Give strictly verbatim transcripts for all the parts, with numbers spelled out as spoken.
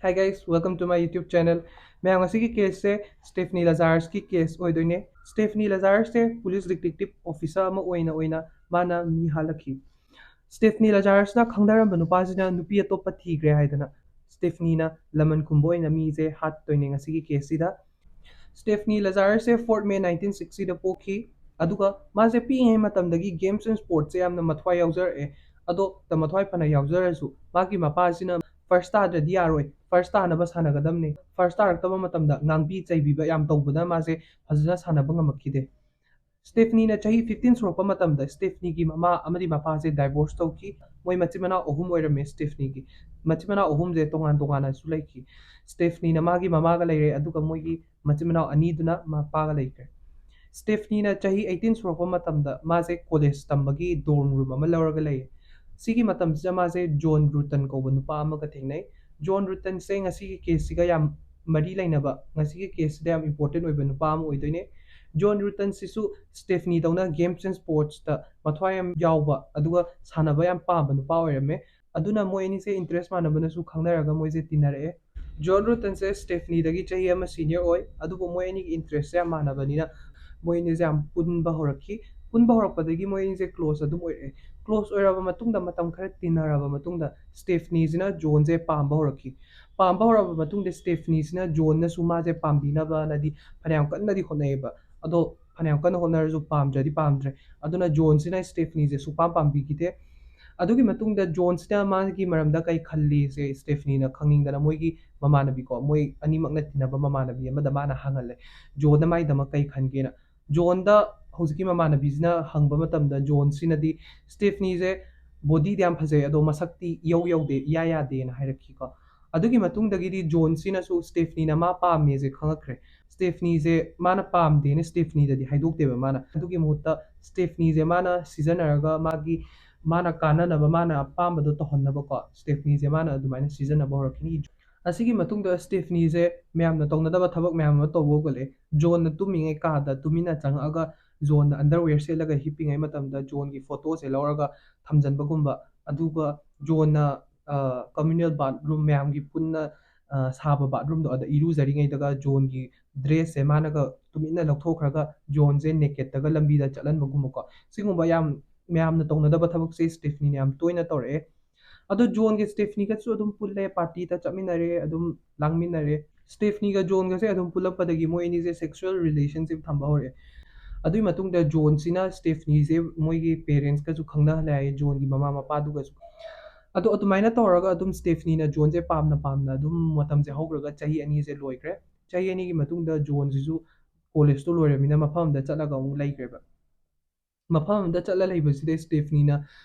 Hi guys, welcome to my YouTube channel. ꯃꯌꯥꯝ, ꯉꯁꯤꯒꯤ ꯀꯦꯁꯁꯦ ꯁ꯭ꯇꯦꯐꯅꯤ ꯂꯖꯥꯔꯁꯀꯤ case ꯑꯣꯏꯗꯣꯏꯅꯦ꯫ ꯁ꯭ꯇꯦꯐꯅꯤ ꯂꯖꯥꯔꯁꯁꯦ ꯄꯨꯂꯤꯁ ꯗꯤꯇꯦꯛꯇꯤꯚ ꯑꯣꯐꯤꯁꯥꯔ ꯑꯃ ꯑꯣꯏꯅ ꯑꯣꯏꯅ ꯃꯥꯅ ꯃꯤ ꯍꯥꯠꯂꯛꯈꯤ꯫ ꯁ꯭ꯇꯦꯐꯅꯤ ꯂꯖꯥꯔꯁꯅ ꯈꯪꯅꯔꯝꯕ ꯅꯨꯄꯥꯁꯤꯅ ꯅꯨꯄꯤ ꯑꯇꯣꯞꯄ ꯊꯤꯈ꯭ꯔꯦ ꯍꯥꯏꯗꯅ ꯁ꯭ꯇꯦꯐꯅꯤꯅ ꯂꯃꯟ ꯈꯨꯝꯕ ꯑꯣꯏꯅ ꯃꯤꯁꯦ ꯍꯥꯠꯇꯣꯏꯅꯦ ꯉꯁꯤꯒꯤ ꯀꯦꯁꯁꯤꯗ꯫ ꯁ꯭ꯇꯦꯐꯅꯤ ꯂꯖꯥꯔꯁꯁꯦ ꯐꯣꯔꯠ ꯃꯦ ꯅꯥꯏꯟꯇꯤꯟ ꯁꯤꯛꯁꯇꯤꯗ ꯄꯣꯛꯈꯤ꯫ ꯑꯗꯨꯒ ꯃꯥꯁꯦ ꯄꯤꯛꯏꯉꯩ ꯃꯇꯝꯗꯒꯤ ꯒꯦꯝꯁ ꯑꯦꯟ ꯁ꯭ꯄꯣꯔꯠꯁꯁꯦ ꯌꯥꯝꯅ ꯃꯊ꯭ꯋꯥꯏ ꯌꯥꯎꯖꯔꯛꯑꯦ꯫ ꯑꯗꯣ ꯃꯊ꯭ꯋꯥꯏ ꯐꯅ ꯌꯥꯎꯖꯔꯁꯨ ꯃꯥꯒꯤ ꯃꯄꯥꯁꯤꯅ ꯐꯥꯔꯁ ꯇꯥꯗ꯭ꯔꯗꯤ ꯌꯥꯔꯣꯏ, ꯐꯥꯔꯁ ꯇꯥꯅꯕ ꯁꯥꯟꯅꯒꯗꯕꯅꯤ, ꯐꯥꯔꯁ ꯇꯥꯔꯛꯇꯕ ꯃꯇꯝꯗ ꯉꯥꯡꯕꯤ ꯆꯩꯕꯤꯕ ꯌꯥꯝ ꯇꯧꯕꯅ ꯃꯥꯁꯦ ꯐꯖꯅ ꯁꯥꯟꯅꯕ ꯉꯝꯃꯛꯈꯤꯗꯦ꯫ ꯁ꯭ꯇꯦꯐꯅꯤꯅ ꯆꯍꯤ ꯐꯤꯐꯇꯤꯟ ꯁꯨꯔꯛꯄ ꯃꯇꯝꯗ ꯁ꯭ꯇꯦꯐꯅꯤꯒꯤ ꯃꯃꯥ ꯑꯃꯗꯤ ꯃꯄꯥꯁꯦ ꯗꯥꯏꯚꯣꯔꯁ ꯇꯧꯈꯤ꯫ ꯃꯣꯏ ꯃꯆꯤꯟ ꯃꯅꯥꯎ ꯑꯍꯨꯝ ꯑꯣꯏꯔꯝꯃꯦ ꯁ꯭ꯇꯦꯐꯅꯤꯒꯤ꯫ ꯃꯆꯤꯟ ꯃꯅꯥꯎ ꯑꯍꯨꯝꯁꯦ ꯇꯣꯉꯥꯟ ꯇꯣꯉꯥꯟꯅꯁꯨ ꯂꯩꯈꯤ꯫ ꯁ꯭ꯇꯦꯐꯅꯤꯅ ꯃꯥꯒꯤ ꯃꯃꯥꯒ ꯂꯩꯔꯦ, ꯑꯗꯨꯒ ꯃꯣꯏꯒꯤ ꯃꯆꯤꯟ ꯃꯅꯥꯎ ꯑꯅꯤꯗꯨꯅ ꯃꯄꯥꯒ ꯂꯩꯈ꯭ꯔꯦ꯫ ꯁ꯭ꯇꯦꯐꯅꯤꯅ ꯆꯍꯤ ꯑꯩꯠꯇꯤꯟ ꯁꯨꯔꯛꯄ ꯃꯇꯝꯗ ꯃꯥꯁꯦ ꯀꯣꯂꯦꯖ ꯇꯝꯕꯒꯤ ꯗꯣꯔꯝ ꯔꯨꯝ ꯑꯃ ꯂꯧꯔꯒ ꯂꯩꯌꯦ꯫ ꯁꯤꯒꯤ ꯃꯇꯝꯁꯤꯗ ꯃꯥꯁꯦ ꯖꯣꯟ ꯔꯨꯇꯟ ꯀꯧꯕ ꯅꯨꯄꯥ ꯑꯃꯒ ꯊꯦꯡꯅꯩ꯫ ꯖꯣꯟ ꯔꯨꯇꯟꯁꯦ ꯉꯁꯤꯒꯤ ꯀꯦꯁꯁꯤꯒ ꯌꯥꯝ ꯃꯔꯤ ꯂꯩꯅꯕ, ꯉꯁꯤꯒꯤ ꯀꯦꯁꯁꯤꯗ ꯌꯥꯝ ꯏꯝꯄꯣꯔꯇꯦꯟ ꯑꯣꯏꯕ ꯅꯨꯄꯥ ꯑꯃ ꯑꯣꯏꯗꯣꯏꯅꯦ꯫ ꯖꯣꯟ ꯔꯨꯇꯟꯁꯤꯁꯨ ꯁ꯭ꯇꯦꯐꯅꯤꯗꯧꯅ ꯒꯦꯝꯁ ꯑꯦꯟ ꯁ꯭ꯄꯣꯔꯠꯁꯇ ꯃꯊ꯭ꯋꯥꯏ ꯌꯥꯝ ꯌꯥꯎꯕ, ꯑꯗꯨꯒ ꯁꯥꯟꯅꯕ ꯌꯥꯝ ꯄꯥꯝꯕ ꯅꯨꯄꯥ ꯑꯣꯏꯔꯝꯃꯦ꯫ ꯑꯗꯨꯅ ꯃꯣꯏ ꯑꯅꯤꯁꯦ ꯏꯟꯇꯔꯦꯁ ꯃꯥꯟꯅꯕꯅꯁꯨ ꯈꯪꯅꯔꯒ ꯃꯣꯏꯁꯦ ꯇꯤꯟꯅꯔꯛꯑꯦ꯫ ꯖꯣꯟ ꯔꯨꯇꯟꯁꯦ ꯁ꯭ꯇꯦꯐꯅꯤꯗꯒꯤ ꯆꯍꯤ ꯑꯃ ꯁꯤꯅꯤꯌꯔ ꯑꯣꯏ, ꯑꯗꯨꯕꯨ ꯃꯣꯏ ꯑꯅꯤꯒꯤ ꯏꯟꯇꯔꯦꯁꯁꯦ ꯌꯥꯝ ꯃꯥꯟꯅꯕꯅꯤꯅ ꯃꯣꯏ ꯑꯅꯤꯁꯦ ꯌꯥꯝ ꯄꯨꯟꯕ ꯍꯧꯔꯛꯈꯤ꯫ ꯄꯨꯟꯕ ꯍꯧꯔꯛꯄꯗꯒꯤ ꯃꯣꯏ ꯑꯅꯤꯁꯦ ꯀ꯭ꯂꯣꯁ ꯑꯗꯨꯝ ꯑꯣꯏꯔꯛꯑꯦ꯫ ꯀ꯭ꯂꯣꯁ ꯑꯣꯏꯔꯕ ꯃꯇꯨꯡꯗ, ꯃꯇꯝ ꯈꯔ ꯇꯤꯟꯅꯔꯕ ꯃꯇꯨꯡꯗ, ꯁ꯭ꯇꯦꯐꯅꯤꯁꯤꯅ ꯖꯣꯟꯁꯦ ꯄꯥꯝꯕ ꯍꯧꯔꯛꯈꯤ꯫ ꯄꯥꯝꯕ ꯍꯧꯔꯕ ꯃꯇꯨꯡꯗ ꯁ꯭ꯇꯦꯐꯅꯤꯁꯤꯅ ꯖꯣꯟꯅꯁꯨ ꯃꯥꯁꯦ ꯄꯥꯝꯕꯤꯅꯕꯅꯗꯤ ꯐꯅꯌꯥꯝ ꯀꯟꯅꯗꯤ ꯍꯣꯠꯅꯩꯌꯦꯕ꯫ ꯑꯗꯣ ꯐꯅꯌꯥꯝ ꯀꯟꯅ ꯍꯣꯠꯅꯔꯁꯨ ꯄꯥꯝꯗ꯭ꯔꯗꯤ ꯄꯥꯝꯗ꯭ꯔꯦ꯫ ꯑꯗꯨꯅ ꯖꯣꯟꯁꯤꯅ ꯁ꯭ꯇꯦꯐꯅꯤꯁꯦ ꯁꯨꯛꯄꯥꯝ ꯄꯥꯝꯕꯤꯈꯤꯗꯦ꯫ ꯑꯗꯨꯒꯤ ꯃꯇꯨꯡꯗ ꯖꯣꯟꯁꯤꯅ ꯃꯥꯒꯤ ꯃꯔꯝꯗ ꯀꯩ ꯈꯜꯂꯤꯁꯦ ꯁ꯭ꯇꯦꯐꯅꯤꯅ ꯈꯪꯅꯤꯡꯗꯅ ꯃꯣꯏꯒꯤ ꯃꯃꯥꯟꯅꯕꯤꯀꯣ, ꯃꯣꯏ ꯑꯅꯤꯃꯛꯅ ꯇꯤꯟꯅꯕ ꯃꯃꯥꯟꯅꯕꯤ ꯑꯃꯗ ꯃꯥꯅ ꯍꯪꯍꯜꯂꯦ, ꯖꯣꯟꯅ ꯃꯥꯏꯗꯃꯛ ꯀꯩ ꯈꯟꯒꯦꯅ꯫ ꯖꯣꯟꯗ ꯍꯧꯖꯤꯛꯀꯤ ꯃꯃꯥꯟꯅꯕꯤꯁꯤꯅ ꯍꯪꯕ ꯃꯇꯝꯗ ꯖꯣꯟꯁꯤꯅꯗꯤ ꯁ꯭ꯇꯦꯐꯅꯤꯁꯦ ꯕꯣꯗꯤꯗꯤ ꯌꯥꯝ ꯐꯖꯩ, ꯑꯗꯣ ꯃꯁꯛꯇꯤ ꯏꯌꯧ ꯌꯧꯗꯦ, ꯏꯌꯥ ꯌꯥꯗꯦꯅ ꯍꯥꯏꯔꯛꯈꯤꯀꯣ꯫ ꯑꯗꯨꯒꯤ ꯃꯇꯨꯡꯗꯒꯤꯗꯤ ꯖꯣꯟꯁꯤꯅꯁꯨ ꯁ꯭ꯇꯦꯐꯅꯤꯅ ꯃꯥ ꯄꯥꯝꯃꯦꯁꯦ ꯈꯪꯉꯛꯈ꯭ꯔꯦ꯫ ꯁ꯭ꯇꯦꯐꯅꯤꯁꯦ ꯃꯥꯅ ꯄꯥꯝꯗꯦꯅ ꯁ꯭ꯇꯦꯐꯅꯤꯗꯗꯤ ꯍꯥꯏꯗꯣꯛꯇꯦꯕ ꯃꯥꯅ꯫ ꯑꯗꯨꯒꯤ ꯃꯍꯨꯠꯇ ꯁ꯭ꯇꯦꯐꯅꯤꯁꯦ ꯃꯥꯅ ꯁꯤꯖꯤꯟꯅꯔꯒ ꯃꯥꯒꯤ, ꯃꯥꯅ ꯀꯥꯟꯅꯅꯕ, ꯃꯥꯅ ꯑꯄꯥꯝꯕꯗꯣ ꯇꯧꯍꯟꯅꯕꯀꯣ, ꯁ꯭ꯇꯦꯐꯅꯤꯁꯦ ꯃꯥꯅ ꯑꯗꯨꯃꯥꯏꯅ ꯁꯤꯖꯤꯟꯅꯕ ꯍꯧꯔꯛꯈꯤꯅꯤ꯫ ꯑꯁꯤꯒꯤ ꯃꯇꯨꯡꯗ ꯁ꯭ꯇꯦꯐꯅꯤꯁꯦ ꯃꯌꯥꯝꯅ ꯇꯧꯅꯗꯕ ꯊꯕꯛ ꯃꯌꯥꯝ ꯑꯃ ꯇꯧꯕ ꯍꯧꯒꯠꯂꯦ꯫ ꯖꯣꯟꯅ ꯇꯨꯝꯃꯤꯉꯩ ꯀꯥꯗ ꯇꯨꯃꯤꯟꯅ ꯆꯪꯉꯛꯑꯒ ꯖꯣꯟꯅ ꯑꯟꯗꯔꯋꯦꯌꯔ ꯁꯦꯠꯂꯒ ꯍꯤꯞꯄꯤꯉꯩ ꯃꯇꯝꯗ ꯖꯣꯟꯒꯤ ꯐꯣꯇꯣꯁꯦ ꯂꯧꯔꯒ ꯊꯝꯖꯟꯕꯒꯨꯝꯕ, ꯑꯗꯨꯒ ꯖꯣꯟꯅ ꯀꯝꯃ꯭ꯌꯨꯅꯦꯜ ꯕꯥꯠꯔꯨꯝ ꯃꯌꯥꯝꯒꯤ ꯄꯨꯟꯅ ꯁꯥꯕ ꯕꯥꯠꯔꯨꯝꯗꯣ, ꯑꯗ ꯏꯔꯨꯖꯔꯤꯉꯩꯗꯒ ꯖꯣꯟꯒꯤ ꯗ꯭ꯔꯦꯁꯁꯦ ꯃꯥꯅꯒ ꯇꯨꯃꯤꯟꯅ ꯂꯧꯊꯣꯛꯈ꯭ꯔꯒ ꯖꯣꯟꯁꯦ ꯅꯦꯀꯦꯠꯇꯒ ꯂꯝꯕꯤꯗ ꯆꯠꯍꯟꯕꯒꯨꯝꯕꯀꯣ꯫ ꯁꯤꯒꯨꯝꯕ ꯌꯥꯝ ꯃꯌꯥꯝꯅ ꯇꯧꯅꯗꯕ ꯊꯕꯛꯁꯦ ꯁ꯭ꯇꯦꯐꯅꯤꯅ ꯌꯥꯝ ꯇꯣꯏꯅ ꯇꯧꯔꯛꯑꯦ꯫ ꯑꯗꯣ ꯖꯣꯟꯒ ꯁ꯭ꯇꯦꯐꯅꯤꯒꯁꯨ ꯑꯗꯨꯝ ꯄꯨꯜꯂꯦ, ꯄꯥꯔꯇꯤꯗ ꯆꯠꯃꯤꯟꯅꯔꯦ, ꯑꯗꯨꯝ ꯂꯥꯡꯃꯤꯟꯅꯔꯦ꯫ ꯁ꯭ꯇꯦꯐꯅꯤꯒ ꯖꯣꯟꯒꯁꯦ ꯑꯗꯨꯝ ꯄꯨꯜꯂꯛꯄꯗꯒꯤ ꯃꯣꯏ ꯑꯅꯤꯁꯦ ꯁꯦꯛꯁꯨꯋꯦꯜ ꯔꯤꯂꯦꯁꯟꯁꯤꯞ ꯊꯝꯕ ꯍꯧꯔꯛꯑꯦ꯫ ꯑꯗꯨꯒꯤ ꯃꯇꯨꯡꯗ ꯖꯣꯟꯁꯤꯅ ꯁ꯭ꯇꯦꯐꯅꯤꯁꯦ ꯃꯣꯏꯒꯤ ꯄꯦꯔꯦꯟꯁꯀꯁꯨ ꯈꯪꯅꯍꯜꯂꯦ ꯍꯥꯏꯌꯦ, ꯖꯣꯟꯒꯤ ꯃꯃꯥ ꯃꯄꯥꯗꯨꯒꯁꯨ꯫ ꯑꯗꯣ ꯑꯗꯨꯃꯥꯏꯅ ꯇꯧꯔꯒ ꯑꯗꯨꯝ ꯁ꯭ꯇꯦꯐꯅꯤꯅ ꯖꯣꯟꯁꯦ ꯄꯥꯝꯅ ꯄꯥꯝꯅ ꯑꯗꯨꯝ ꯃꯇꯝꯁꯦ ꯍꯧꯈ꯭ꯔꯒ ꯆꯍꯤ ꯑꯅꯤꯁꯦ ꯂꯣꯏꯈ꯭ꯔꯦ꯫ ꯆꯍꯤ ꯑꯅꯤꯒꯤ ꯃꯇꯨꯡꯗ ꯖꯣꯟꯁꯤꯁꯨ ꯀꯣꯂꯦꯖꯇꯣ ꯂꯣꯏꯔꯃꯤꯅ ꯃꯐꯝ ꯑꯃꯗ ꯆꯠꯂꯒ ꯑꯃꯨꯛ ꯂꯩꯈ꯭ꯔꯦꯕ꯫ ꯃꯐꯝ ꯑꯃꯗ ꯆꯠꯂ ꯂꯩꯕꯁꯤꯗ ꯁ꯭ꯇꯦꯐꯅꯤꯅ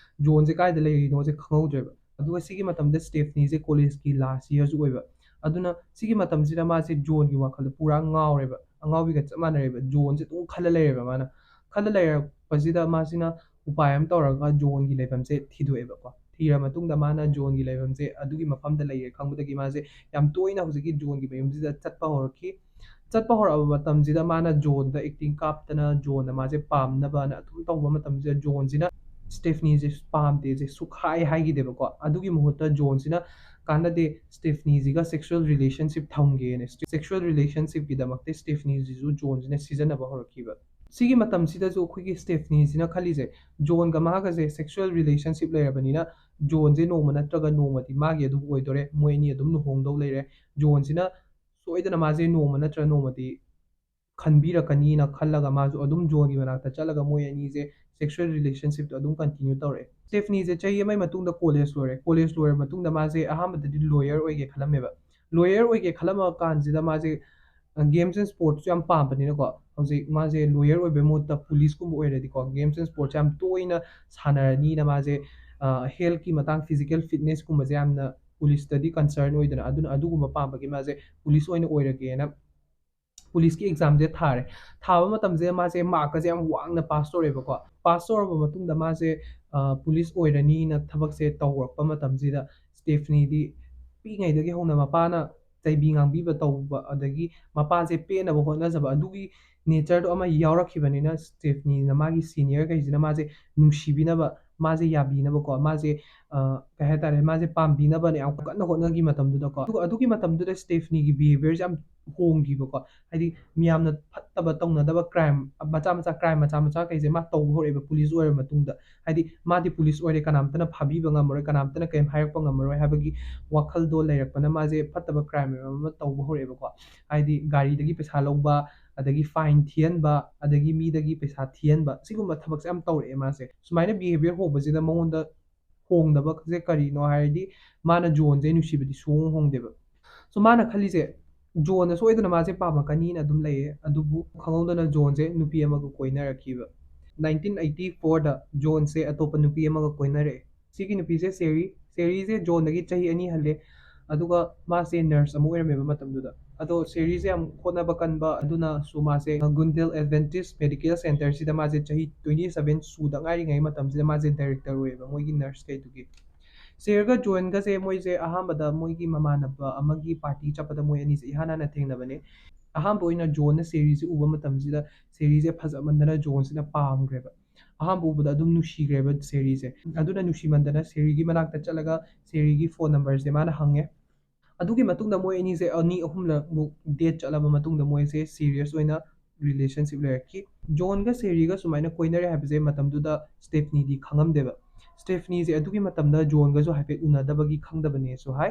ꯖꯣꯟꯁꯦ ꯀꯥꯏꯗ ꯂꯩꯔꯤꯅꯣꯁꯦ ꯈꯪꯍꯧꯗ꯭ꯔꯦꯕ꯫ ꯑꯗꯨꯒ ꯁꯤꯒꯤ ꯃꯇꯝꯗ ꯁ꯭ꯇꯦꯐꯅꯤꯁꯦ ꯀꯣꯂꯦꯖꯀꯤ ꯂꯥꯁ ꯌꯔꯁꯨ ꯑꯣꯏꯕ꯫ ꯑꯗꯨꯅ ꯁꯤꯒꯤ ꯃꯇꯝꯁꯤꯗ ꯃꯥꯁꯦ ꯖꯣꯟꯒꯤ ꯋꯥꯈꯜꯗ ꯄꯨꯔꯥ ꯉꯥꯎꯔꯦꯕ, ꯑꯉꯥꯎꯕꯤꯒ ꯆꯞ ꯃꯥꯟꯅꯔꯦꯕ꯫ ꯖꯣꯟꯁꯦ ꯑꯗꯨꯝ ꯈꯜꯂ ꯂꯩꯔꯦꯕ ꯃꯥꯅ꯫ ꯈꯜꯂ ꯂꯩꯔꯛꯄꯁꯤꯗ ꯃꯥꯁꯤꯅ ꯎꯄꯥꯏ ꯑꯃ ꯇꯧꯔꯒ ꯖꯣꯟꯒꯤ ꯂꯩꯐꯝꯁꯦ ꯊꯤꯗꯣꯛꯑꯦꯕꯀꯣ꯫ ꯊꯤꯔ ꯃꯇꯨꯡꯗ ꯃꯥꯅ ꯖꯣꯟꯒꯤ ꯂꯩꯐꯝꯁꯦ ꯑꯗꯨꯒꯤ ꯃꯐꯝꯗ ꯂꯩꯔꯦ ꯈꯪꯕꯗꯒꯤ ꯃꯥꯁꯦ ꯌꯥꯝ ꯇꯣꯏꯅ ꯍꯧꯖꯤꯛꯀꯤ ꯖꯣꯟꯒꯤ ꯃꯌꯨꯝꯁꯤꯗ ꯆꯠꯄ ꯍꯧꯔꯛꯈꯤ꯫ ꯆꯠꯄ ꯍꯧꯔꯛꯑꯕ ꯃꯇꯝꯁꯤꯗ ꯃꯥꯅ ꯖꯣꯟꯗ ꯑꯦꯛꯇꯤꯡ ꯀꯥꯞꯇꯅ ꯖꯣꯟꯅ ꯃꯥꯁꯦ ꯄꯥꯝꯅꯕꯅ ꯑꯗꯨꯝ ꯇꯧꯕ ꯃꯇꯝꯁꯤꯗ ꯖꯣꯟꯁꯤꯅ ꯁ꯭ꯇꯦꯐꯅꯤꯁꯦ ꯄꯥꯝꯗꯦꯁꯦ ꯁꯨꯛꯍꯥꯏ ꯍꯥꯏꯈꯤꯗꯦꯕꯀꯣ꯫ ꯑꯗꯨꯒꯤ ꯃꯍꯨꯠꯇ ꯖꯣꯟꯁꯤꯅ ꯀꯥꯟꯅꯗꯦ, ꯁ꯭ꯇꯦꯐꯅꯤꯁꯤꯒ ꯁꯦꯛꯁꯨꯋꯦꯜ ꯔꯤꯂꯦꯁꯟꯁꯤꯞ ꯊꯝꯒꯦꯅ ꯁꯦꯛꯁꯨꯋꯦꯜ ꯔꯤꯂꯦꯁꯟꯁꯤꯞꯀꯤꯗꯃꯛꯇ ꯁ꯭ꯇꯦꯐꯅꯤꯁꯤꯁꯨ ꯖꯣꯟꯁꯤꯅ ꯁꯤꯖꯤꯟꯅꯕ ꯍꯧꯔꯛꯈꯤꯕ꯫ ꯁꯤꯒꯤ ꯃꯇꯝꯁꯤꯗꯁꯨ ꯑꯩꯈꯣꯏꯒꯤ ꯁ꯭ꯇꯦꯐꯅꯤꯁꯤꯅ ꯈꯜꯂꯤꯁꯦ, ꯖꯣꯟꯒ ꯃꯥꯒꯁꯦ ꯁꯦꯛꯁꯨꯋꯦꯜ ꯔꯤꯂꯦꯁꯟꯁꯤꯞ ꯂꯩꯔꯕꯅꯤꯅ ꯖꯣꯟꯁꯦ ꯅꯣꯡꯃ ꯅꯠꯇ꯭ꯔꯒ ꯅꯣꯡꯃꯗꯤ ꯃꯥꯒꯤ ꯑꯗꯨꯝ ꯑꯣꯏꯗꯣꯔꯦ, ꯃꯣꯏ ꯑꯅꯤ ꯑꯗꯨꯝ ꯂꯨꯍꯣꯡꯗꯧ ꯂꯩꯔꯦ꯫ ꯖꯣꯟꯁꯤꯅ ꯁꯣꯏꯗꯅ ꯃꯥꯁꯦ ꯅꯣꯡꯃ ꯅꯠꯇ꯭ꯔꯒ ꯅꯣꯡꯃꯗꯤ ꯈꯟꯕꯤꯔꯛꯀꯅꯤꯅ ꯈꯜꯂꯒ ꯃꯥꯁꯨ ꯑꯗꯨꯝ ꯖꯣꯟꯒꯤ ꯃꯅꯥꯛꯇ ꯆꯠꯂꯒ ꯃꯣꯏ ꯑꯅꯤꯁꯦ ꯁꯦꯛꯁꯨꯋꯦꯜ ꯔꯤꯂꯦꯁꯟꯁꯤꯞꯇꯣ ꯑꯗꯨꯝ ꯀꯟꯇꯤꯅ꯭ꯌꯨ ꯇꯧꯔꯛꯑꯦ꯫ ꯁ꯭ꯇꯦꯐꯅꯤꯁꯦ ꯆꯍꯤ ꯑꯃꯒꯤ ꯃꯇꯨꯡꯗ ꯀꯣꯂꯦꯖ ꯂꯣꯏꯔꯦ꯫ ꯀꯣꯂꯦꯖ ꯂꯣꯏꯔꯕ ꯃꯇꯨꯡꯗ ꯃꯥꯁꯦ ꯑꯍꯥꯟꯕꯗꯗꯤ ꯂꯣꯌꯔ ꯑꯣꯏꯒꯦ ꯈꯜꯂꯝꯃꯦꯕ꯫ ꯂꯣꯌꯔ ꯑꯣꯏꯒꯦ ꯈꯜꯂꯝꯃ ꯀꯥꯟꯁꯤꯗ ꯃꯥꯁꯦ ꯒꯦꯝꯁ ꯑꯦꯟ ꯁ꯭ꯄꯣꯔꯠꯁꯁꯨ ꯌꯥꯝ ꯄꯥꯝꯕꯅꯤꯅꯀꯣ, ꯍꯧꯖꯤꯛ ꯃꯥꯁꯦ ꯂꯣꯌꯔ ꯑꯣꯏꯕꯩ ꯃꯍꯨꯠꯇ ꯄꯨꯂꯤꯁꯀꯨꯝꯕ ꯑꯣꯏꯔꯗꯤꯀꯣ, ꯒꯦꯝꯁ ꯑꯦꯟ ꯁ꯭ꯄꯣꯔꯠꯁ ꯌꯥꯝ ꯇꯣꯏꯅ ꯁꯥꯟꯅꯔꯅꯤꯅ ꯃꯥꯁꯦ ꯍꯦꯜꯠꯀꯤ ꯃꯇꯥꯡ, ꯐꯤꯖꯤꯀꯦꯜ ꯐꯤꯠꯅꯦꯁꯀꯨꯝꯕꯁꯦ ꯌꯥꯝꯅ ꯄꯨꯂꯤꯁꯇꯗꯤ ꯀꯟꯁꯔꯟ ꯑꯣꯏꯗꯅ, ꯑꯗꯨꯅ ꯑꯗꯨꯒꯨꯝꯕ ꯄꯥꯝꯕꯒꯤ ꯃꯥꯁꯦ ꯄꯨꯂꯤꯁ ꯑꯣꯏꯅ ꯑꯣꯏꯔꯒꯦꯅ ꯄꯨꯂꯤꯁꯀꯤ ꯑꯦꯛꯖꯥꯝꯁꯦ ꯊꯥꯔꯦ꯫ ꯊꯥꯕ ꯃꯇꯝꯁꯤꯗ ꯃꯥꯁꯦ ꯃꯥꯔꯛꯀꯁꯦ ꯌꯥꯝ ꯋꯥꯡꯅ ꯄꯥꯁ ꯇꯧꯔꯦꯕꯀꯣ꯫ ꯄꯥꯁ ꯇꯧꯔꯕ ꯃꯇꯨꯡꯗ ꯃꯥꯁꯦ ꯄꯨꯂꯤꯁ ꯑꯣꯏꯔꯅꯤꯅ ꯊꯕꯛꯁꯦ ꯇꯧꯔꯛꯄ ꯃꯇꯝꯁꯤꯗ ꯁ꯭ꯇꯦꯐꯅꯤꯗꯤ ꯄꯤꯛꯏꯉꯩꯗꯒꯤ ꯍꯧꯅ ꯃꯄꯥꯅ ꯆꯩꯕꯤ ꯉꯥꯡꯕꯤꯕ ꯇꯧꯕ, ꯑꯗꯒꯤ ꯃꯄꯥꯁꯦ ꯄꯦꯟꯅꯕ ꯍꯣꯠꯅꯖꯕ, ꯑꯗꯨꯒꯤ ꯅꯦꯆꯔꯗꯣ ꯑꯃ ꯌꯥꯎꯔꯛꯈꯤꯕꯅꯤꯅ ꯁ꯭ꯇꯦꯐꯅꯤꯅ ꯃꯥꯒꯤ ꯁꯤꯅꯤꯌꯔꯈꯩꯁꯤꯅ ꯃꯥꯁꯦ ꯅꯨꯡꯁꯤꯕꯤꯅꯕ ꯃꯥꯁꯦ ꯌꯥꯕꯤꯅꯕꯀꯣ, ꯃꯥꯁꯦ ꯀꯩ ꯍꯥꯏꯇꯥꯔꯦ, ꯃꯥꯁꯦ ꯄꯥꯝꯕꯤꯅꯕꯅ ꯌꯥꯝ ꯀꯟꯅ ꯍꯣꯠꯅꯈꯤ ꯃꯇꯝꯗꯨꯗꯀꯣ꯫ ꯑꯗꯨꯒ ꯑꯗꯨꯒꯤ ꯃꯇꯝꯗꯨꯗ ꯁ꯭ꯇꯦꯐꯅꯤꯒꯤ ꯕꯤꯍꯦꯕꯤꯌꯔꯁꯦ ꯌꯥꯝ ꯍꯣꯡꯈꯤꯕꯀꯣ꯫ ꯍꯥꯏꯗꯤ ꯃꯤꯌꯥꯝꯅ ꯐꯠꯇꯕ ꯇꯧꯅꯗꯕ ꯀ꯭ꯔꯥꯏꯝ ꯃꯆꯥ ꯃꯆꯥ, ꯀ꯭ꯔꯥꯏꯝ ꯃꯆꯥ ꯃꯆꯥ ꯀꯩꯁꯦ ꯃꯥ ꯇꯧꯕ ꯍꯧꯔꯛꯑꯦꯕ ꯄꯨꯂꯤꯁ ꯑꯣꯏꯔꯕ ꯃꯇꯨꯡꯗ꯫ ꯍꯥꯏꯗꯤ ꯃꯥꯗꯤ ꯄꯨꯂꯤꯁ ꯑꯣꯏꯔꯦ, ꯀꯅꯥꯝꯇꯅ ꯐꯥꯕꯤꯕ ꯉꯝꯃꯔꯣꯏ, ꯀꯅꯥꯝꯇꯅ ꯀꯔꯤꯝ ꯍꯥꯏꯔꯛꯄ ꯉꯝꯃꯔꯣꯏ ꯍꯥꯏꯕꯒꯤ ꯋꯥꯈꯜꯗꯣ ꯂꯩꯔꯛꯄꯅ ꯃꯥꯁꯦ ꯐꯠꯇꯕ ꯀ꯭ꯔꯥꯏꯝ ꯃꯌꯥꯝ ꯑꯃ ꯇꯧꯕ ꯍꯧꯔꯛꯑꯦꯕꯀꯣ꯫ ꯍꯥꯏꯗꯤ ꯒꯥꯔꯤꯗꯒꯤ ꯄꯩꯁꯥ ꯂꯧꯕ, ꯑꯗꯒꯤ ꯐꯥꯏꯟ ꯊꯤꯍꯟꯕ, ꯑꯗꯒꯤ ꯃꯤꯗꯒꯤ ꯄꯩꯁꯥ ꯊꯤꯍꯟꯕ, ꯁꯤꯒꯨꯝꯕ ꯊꯕꯛꯁꯦ ꯌꯥꯝ ꯇꯧꯔꯛꯑꯦ ꯃꯥꯁꯦ꯫ ꯁꯨꯃꯥꯏꯅ ꯕꯤꯍꯦꯕꯤꯌꯔ ꯍꯣꯡꯕꯁꯤꯗ ꯃꯉꯣꯟꯗ ꯍꯣꯡꯗꯕꯁꯦ ꯀꯔꯤꯅꯣ ꯍꯥꯏꯔꯗꯤ, ꯃꯥꯅ ꯖꯣꯟꯁꯦ ꯅꯨꯡꯁꯤꯕꯗꯤ ꯁꯨꯡꯍꯣꯡ ꯍꯣꯡꯗꯦꯕ꯫ ꯁꯣ ꯃꯥꯅ ꯈꯜꯂꯤꯁꯦ, ꯖꯣꯟꯅ ꯁꯣꯏꯗꯅ ꯃꯥꯁꯦ ꯄꯥꯝꯃꯛꯀꯅꯤꯅ ꯑꯗꯨꯝ ꯂꯩꯌꯦ꯫ ꯑꯗꯨꯕꯨ ꯈꯪꯍꯧꯗꯅ ꯖꯣꯟꯁꯦ ꯅꯨꯄꯤ ꯑꯃꯒ ꯀꯣꯏꯅꯔꯛꯈꯤꯕ꯫ ꯅꯥꯏꯟꯇꯤꯟ ꯑꯩꯠꯇꯤ ꯐꯣꯔꯗ ꯖꯣꯟꯁꯦ ꯑꯇꯣꯞꯄ ꯅꯨꯄꯤ ꯑꯃꯒ ꯀꯣꯏꯅꯔꯛꯑꯦ꯫ ꯁꯤꯒꯤ ꯅꯨꯄꯤꯁꯦ ꯁꯦꯔꯤ꯫ ꯁꯦꯔꯤꯁꯦ ꯖꯣꯟꯗꯒꯤ ꯆꯍꯤ ꯑꯅꯤ ꯍꯜꯂꯦ꯫ ꯑꯗꯨꯒ ꯃꯥꯁꯦ ꯅꯔꯁ ꯑꯃ ꯑꯣꯏꯔꯝꯃꯦꯕ ꯃꯇꯝꯗꯨꯗ꯫ ꯑꯗꯣ ꯁꯦꯔꯤꯁꯦ ꯌꯥꯝ ꯍꯣꯠꯅꯕ ꯀꯟꯕ, ꯑꯗꯨꯅꯁꯨ ꯃꯥꯁꯦ ꯒꯨꯟꯗꯦꯜ ꯑꯦꯗꯚꯦꯟꯇꯤꯁ ꯃꯦꯗꯤꯀꯦꯜ ꯁꯦꯟꯇꯔꯁꯤꯗ ꯃꯥꯁꯦ ꯆꯍꯤ ꯇ꯭ꯋꯦꯟꯇꯤ ꯁꯚꯦꯟ ꯁꯨꯗ ꯉꯥꯏꯔꯤꯉꯩ ꯃꯇꯝꯁꯤꯗ ꯃꯥꯁꯦ ꯗꯥꯏꯔꯦꯛꯇꯔ ꯑꯣꯏꯌꯦꯕ ꯃꯣꯏꯒꯤ ꯅꯔꯁ ꯀꯩꯗꯨꯒꯤ꯫ ꯁꯦꯔꯒ ꯖꯣꯟꯒꯁꯦ ꯃꯣꯏꯁꯦ ꯑꯍꯥꯟꯕꯗ ꯃꯣꯏꯒꯤ ꯃꯃꯥꯟꯅꯕ ꯑꯃꯒꯤ ꯄꯥꯔꯇꯤ ꯆꯠꯄꯗ ꯃꯣꯏ ꯑꯅꯤꯁꯦ ꯏꯍꯥꯟ ꯍꯥꯟꯅ ꯊꯦꯡꯅꯕꯅꯦ꯫ ꯑꯍꯥꯟꯕ ꯑꯣꯏꯅ ꯖꯣꯟꯅ ꯁꯦꯔꯤꯁꯦ ꯎꯕ ꯃꯇꯝꯁꯤꯗ ꯁꯦꯔꯤꯁꯦ ꯐꯖꯃꯟꯗꯅ ꯖꯣꯟꯁꯤꯅ ꯄꯥꯝꯈ꯭ꯔꯦꯕ꯫ ꯑꯍꯥꯟꯕ ꯎꯕꯗ ꯑꯗꯨꯝ ꯅꯨꯡꯁꯤꯈ꯭ꯔꯦꯕ ꯁꯦꯔꯤꯁꯦ꯫ ꯑꯗꯨꯅ ꯅꯨꯡꯁꯤꯃꯟꯗꯅ ꯁꯦꯔꯤꯒꯤ ꯃꯅꯥꯛꯇ ꯆꯠꯂꯒ ꯁꯦꯔꯤꯒꯤ ꯐꯣꯟ ꯅꯝꯕꯔꯁꯦ ꯃꯥꯅ ꯍꯪꯉꯦ꯫ ꯑꯗꯨꯒꯤ ꯃꯇꯨꯡꯗ ꯃꯣꯏ ꯑꯅꯤꯁꯦ ꯑꯅꯤ ꯑꯍꯨꯝꯂꯛꯃꯨꯛ ꯗꯦꯠ ꯆꯠꯂꯕ ꯃꯇꯨꯡꯗ ꯃꯣꯏꯁꯦ ꯁꯤꯔꯤꯌꯁ ꯑꯣꯏꯅ ꯔꯤꯂꯦꯁꯟꯁꯤꯞ ꯂꯩꯔꯛꯈꯤ꯫ ꯖꯣꯟꯒ ꯁꯦꯔꯤꯒ ꯁꯨꯃꯥꯏꯅ ꯀꯣꯏꯅꯔꯦ ꯍꯥꯏꯕꯁꯦ ꯃꯇꯝꯗꯨꯗ ꯁ꯭ꯇꯦꯐꯅꯤꯗꯤ ꯈꯪꯉꯝꯗꯦꯕ꯫ ꯁ꯭ꯇꯦꯐꯅꯤꯁꯦ ꯑꯗꯨꯒꯤ ꯃꯇꯝꯗ ꯖꯣꯟꯒꯁꯨ ꯍꯥꯏꯐꯦꯠ ꯎꯅꯗꯕꯒꯤ ꯈꯪꯗꯕꯅꯦꯁꯨ ꯍꯥꯏ꯫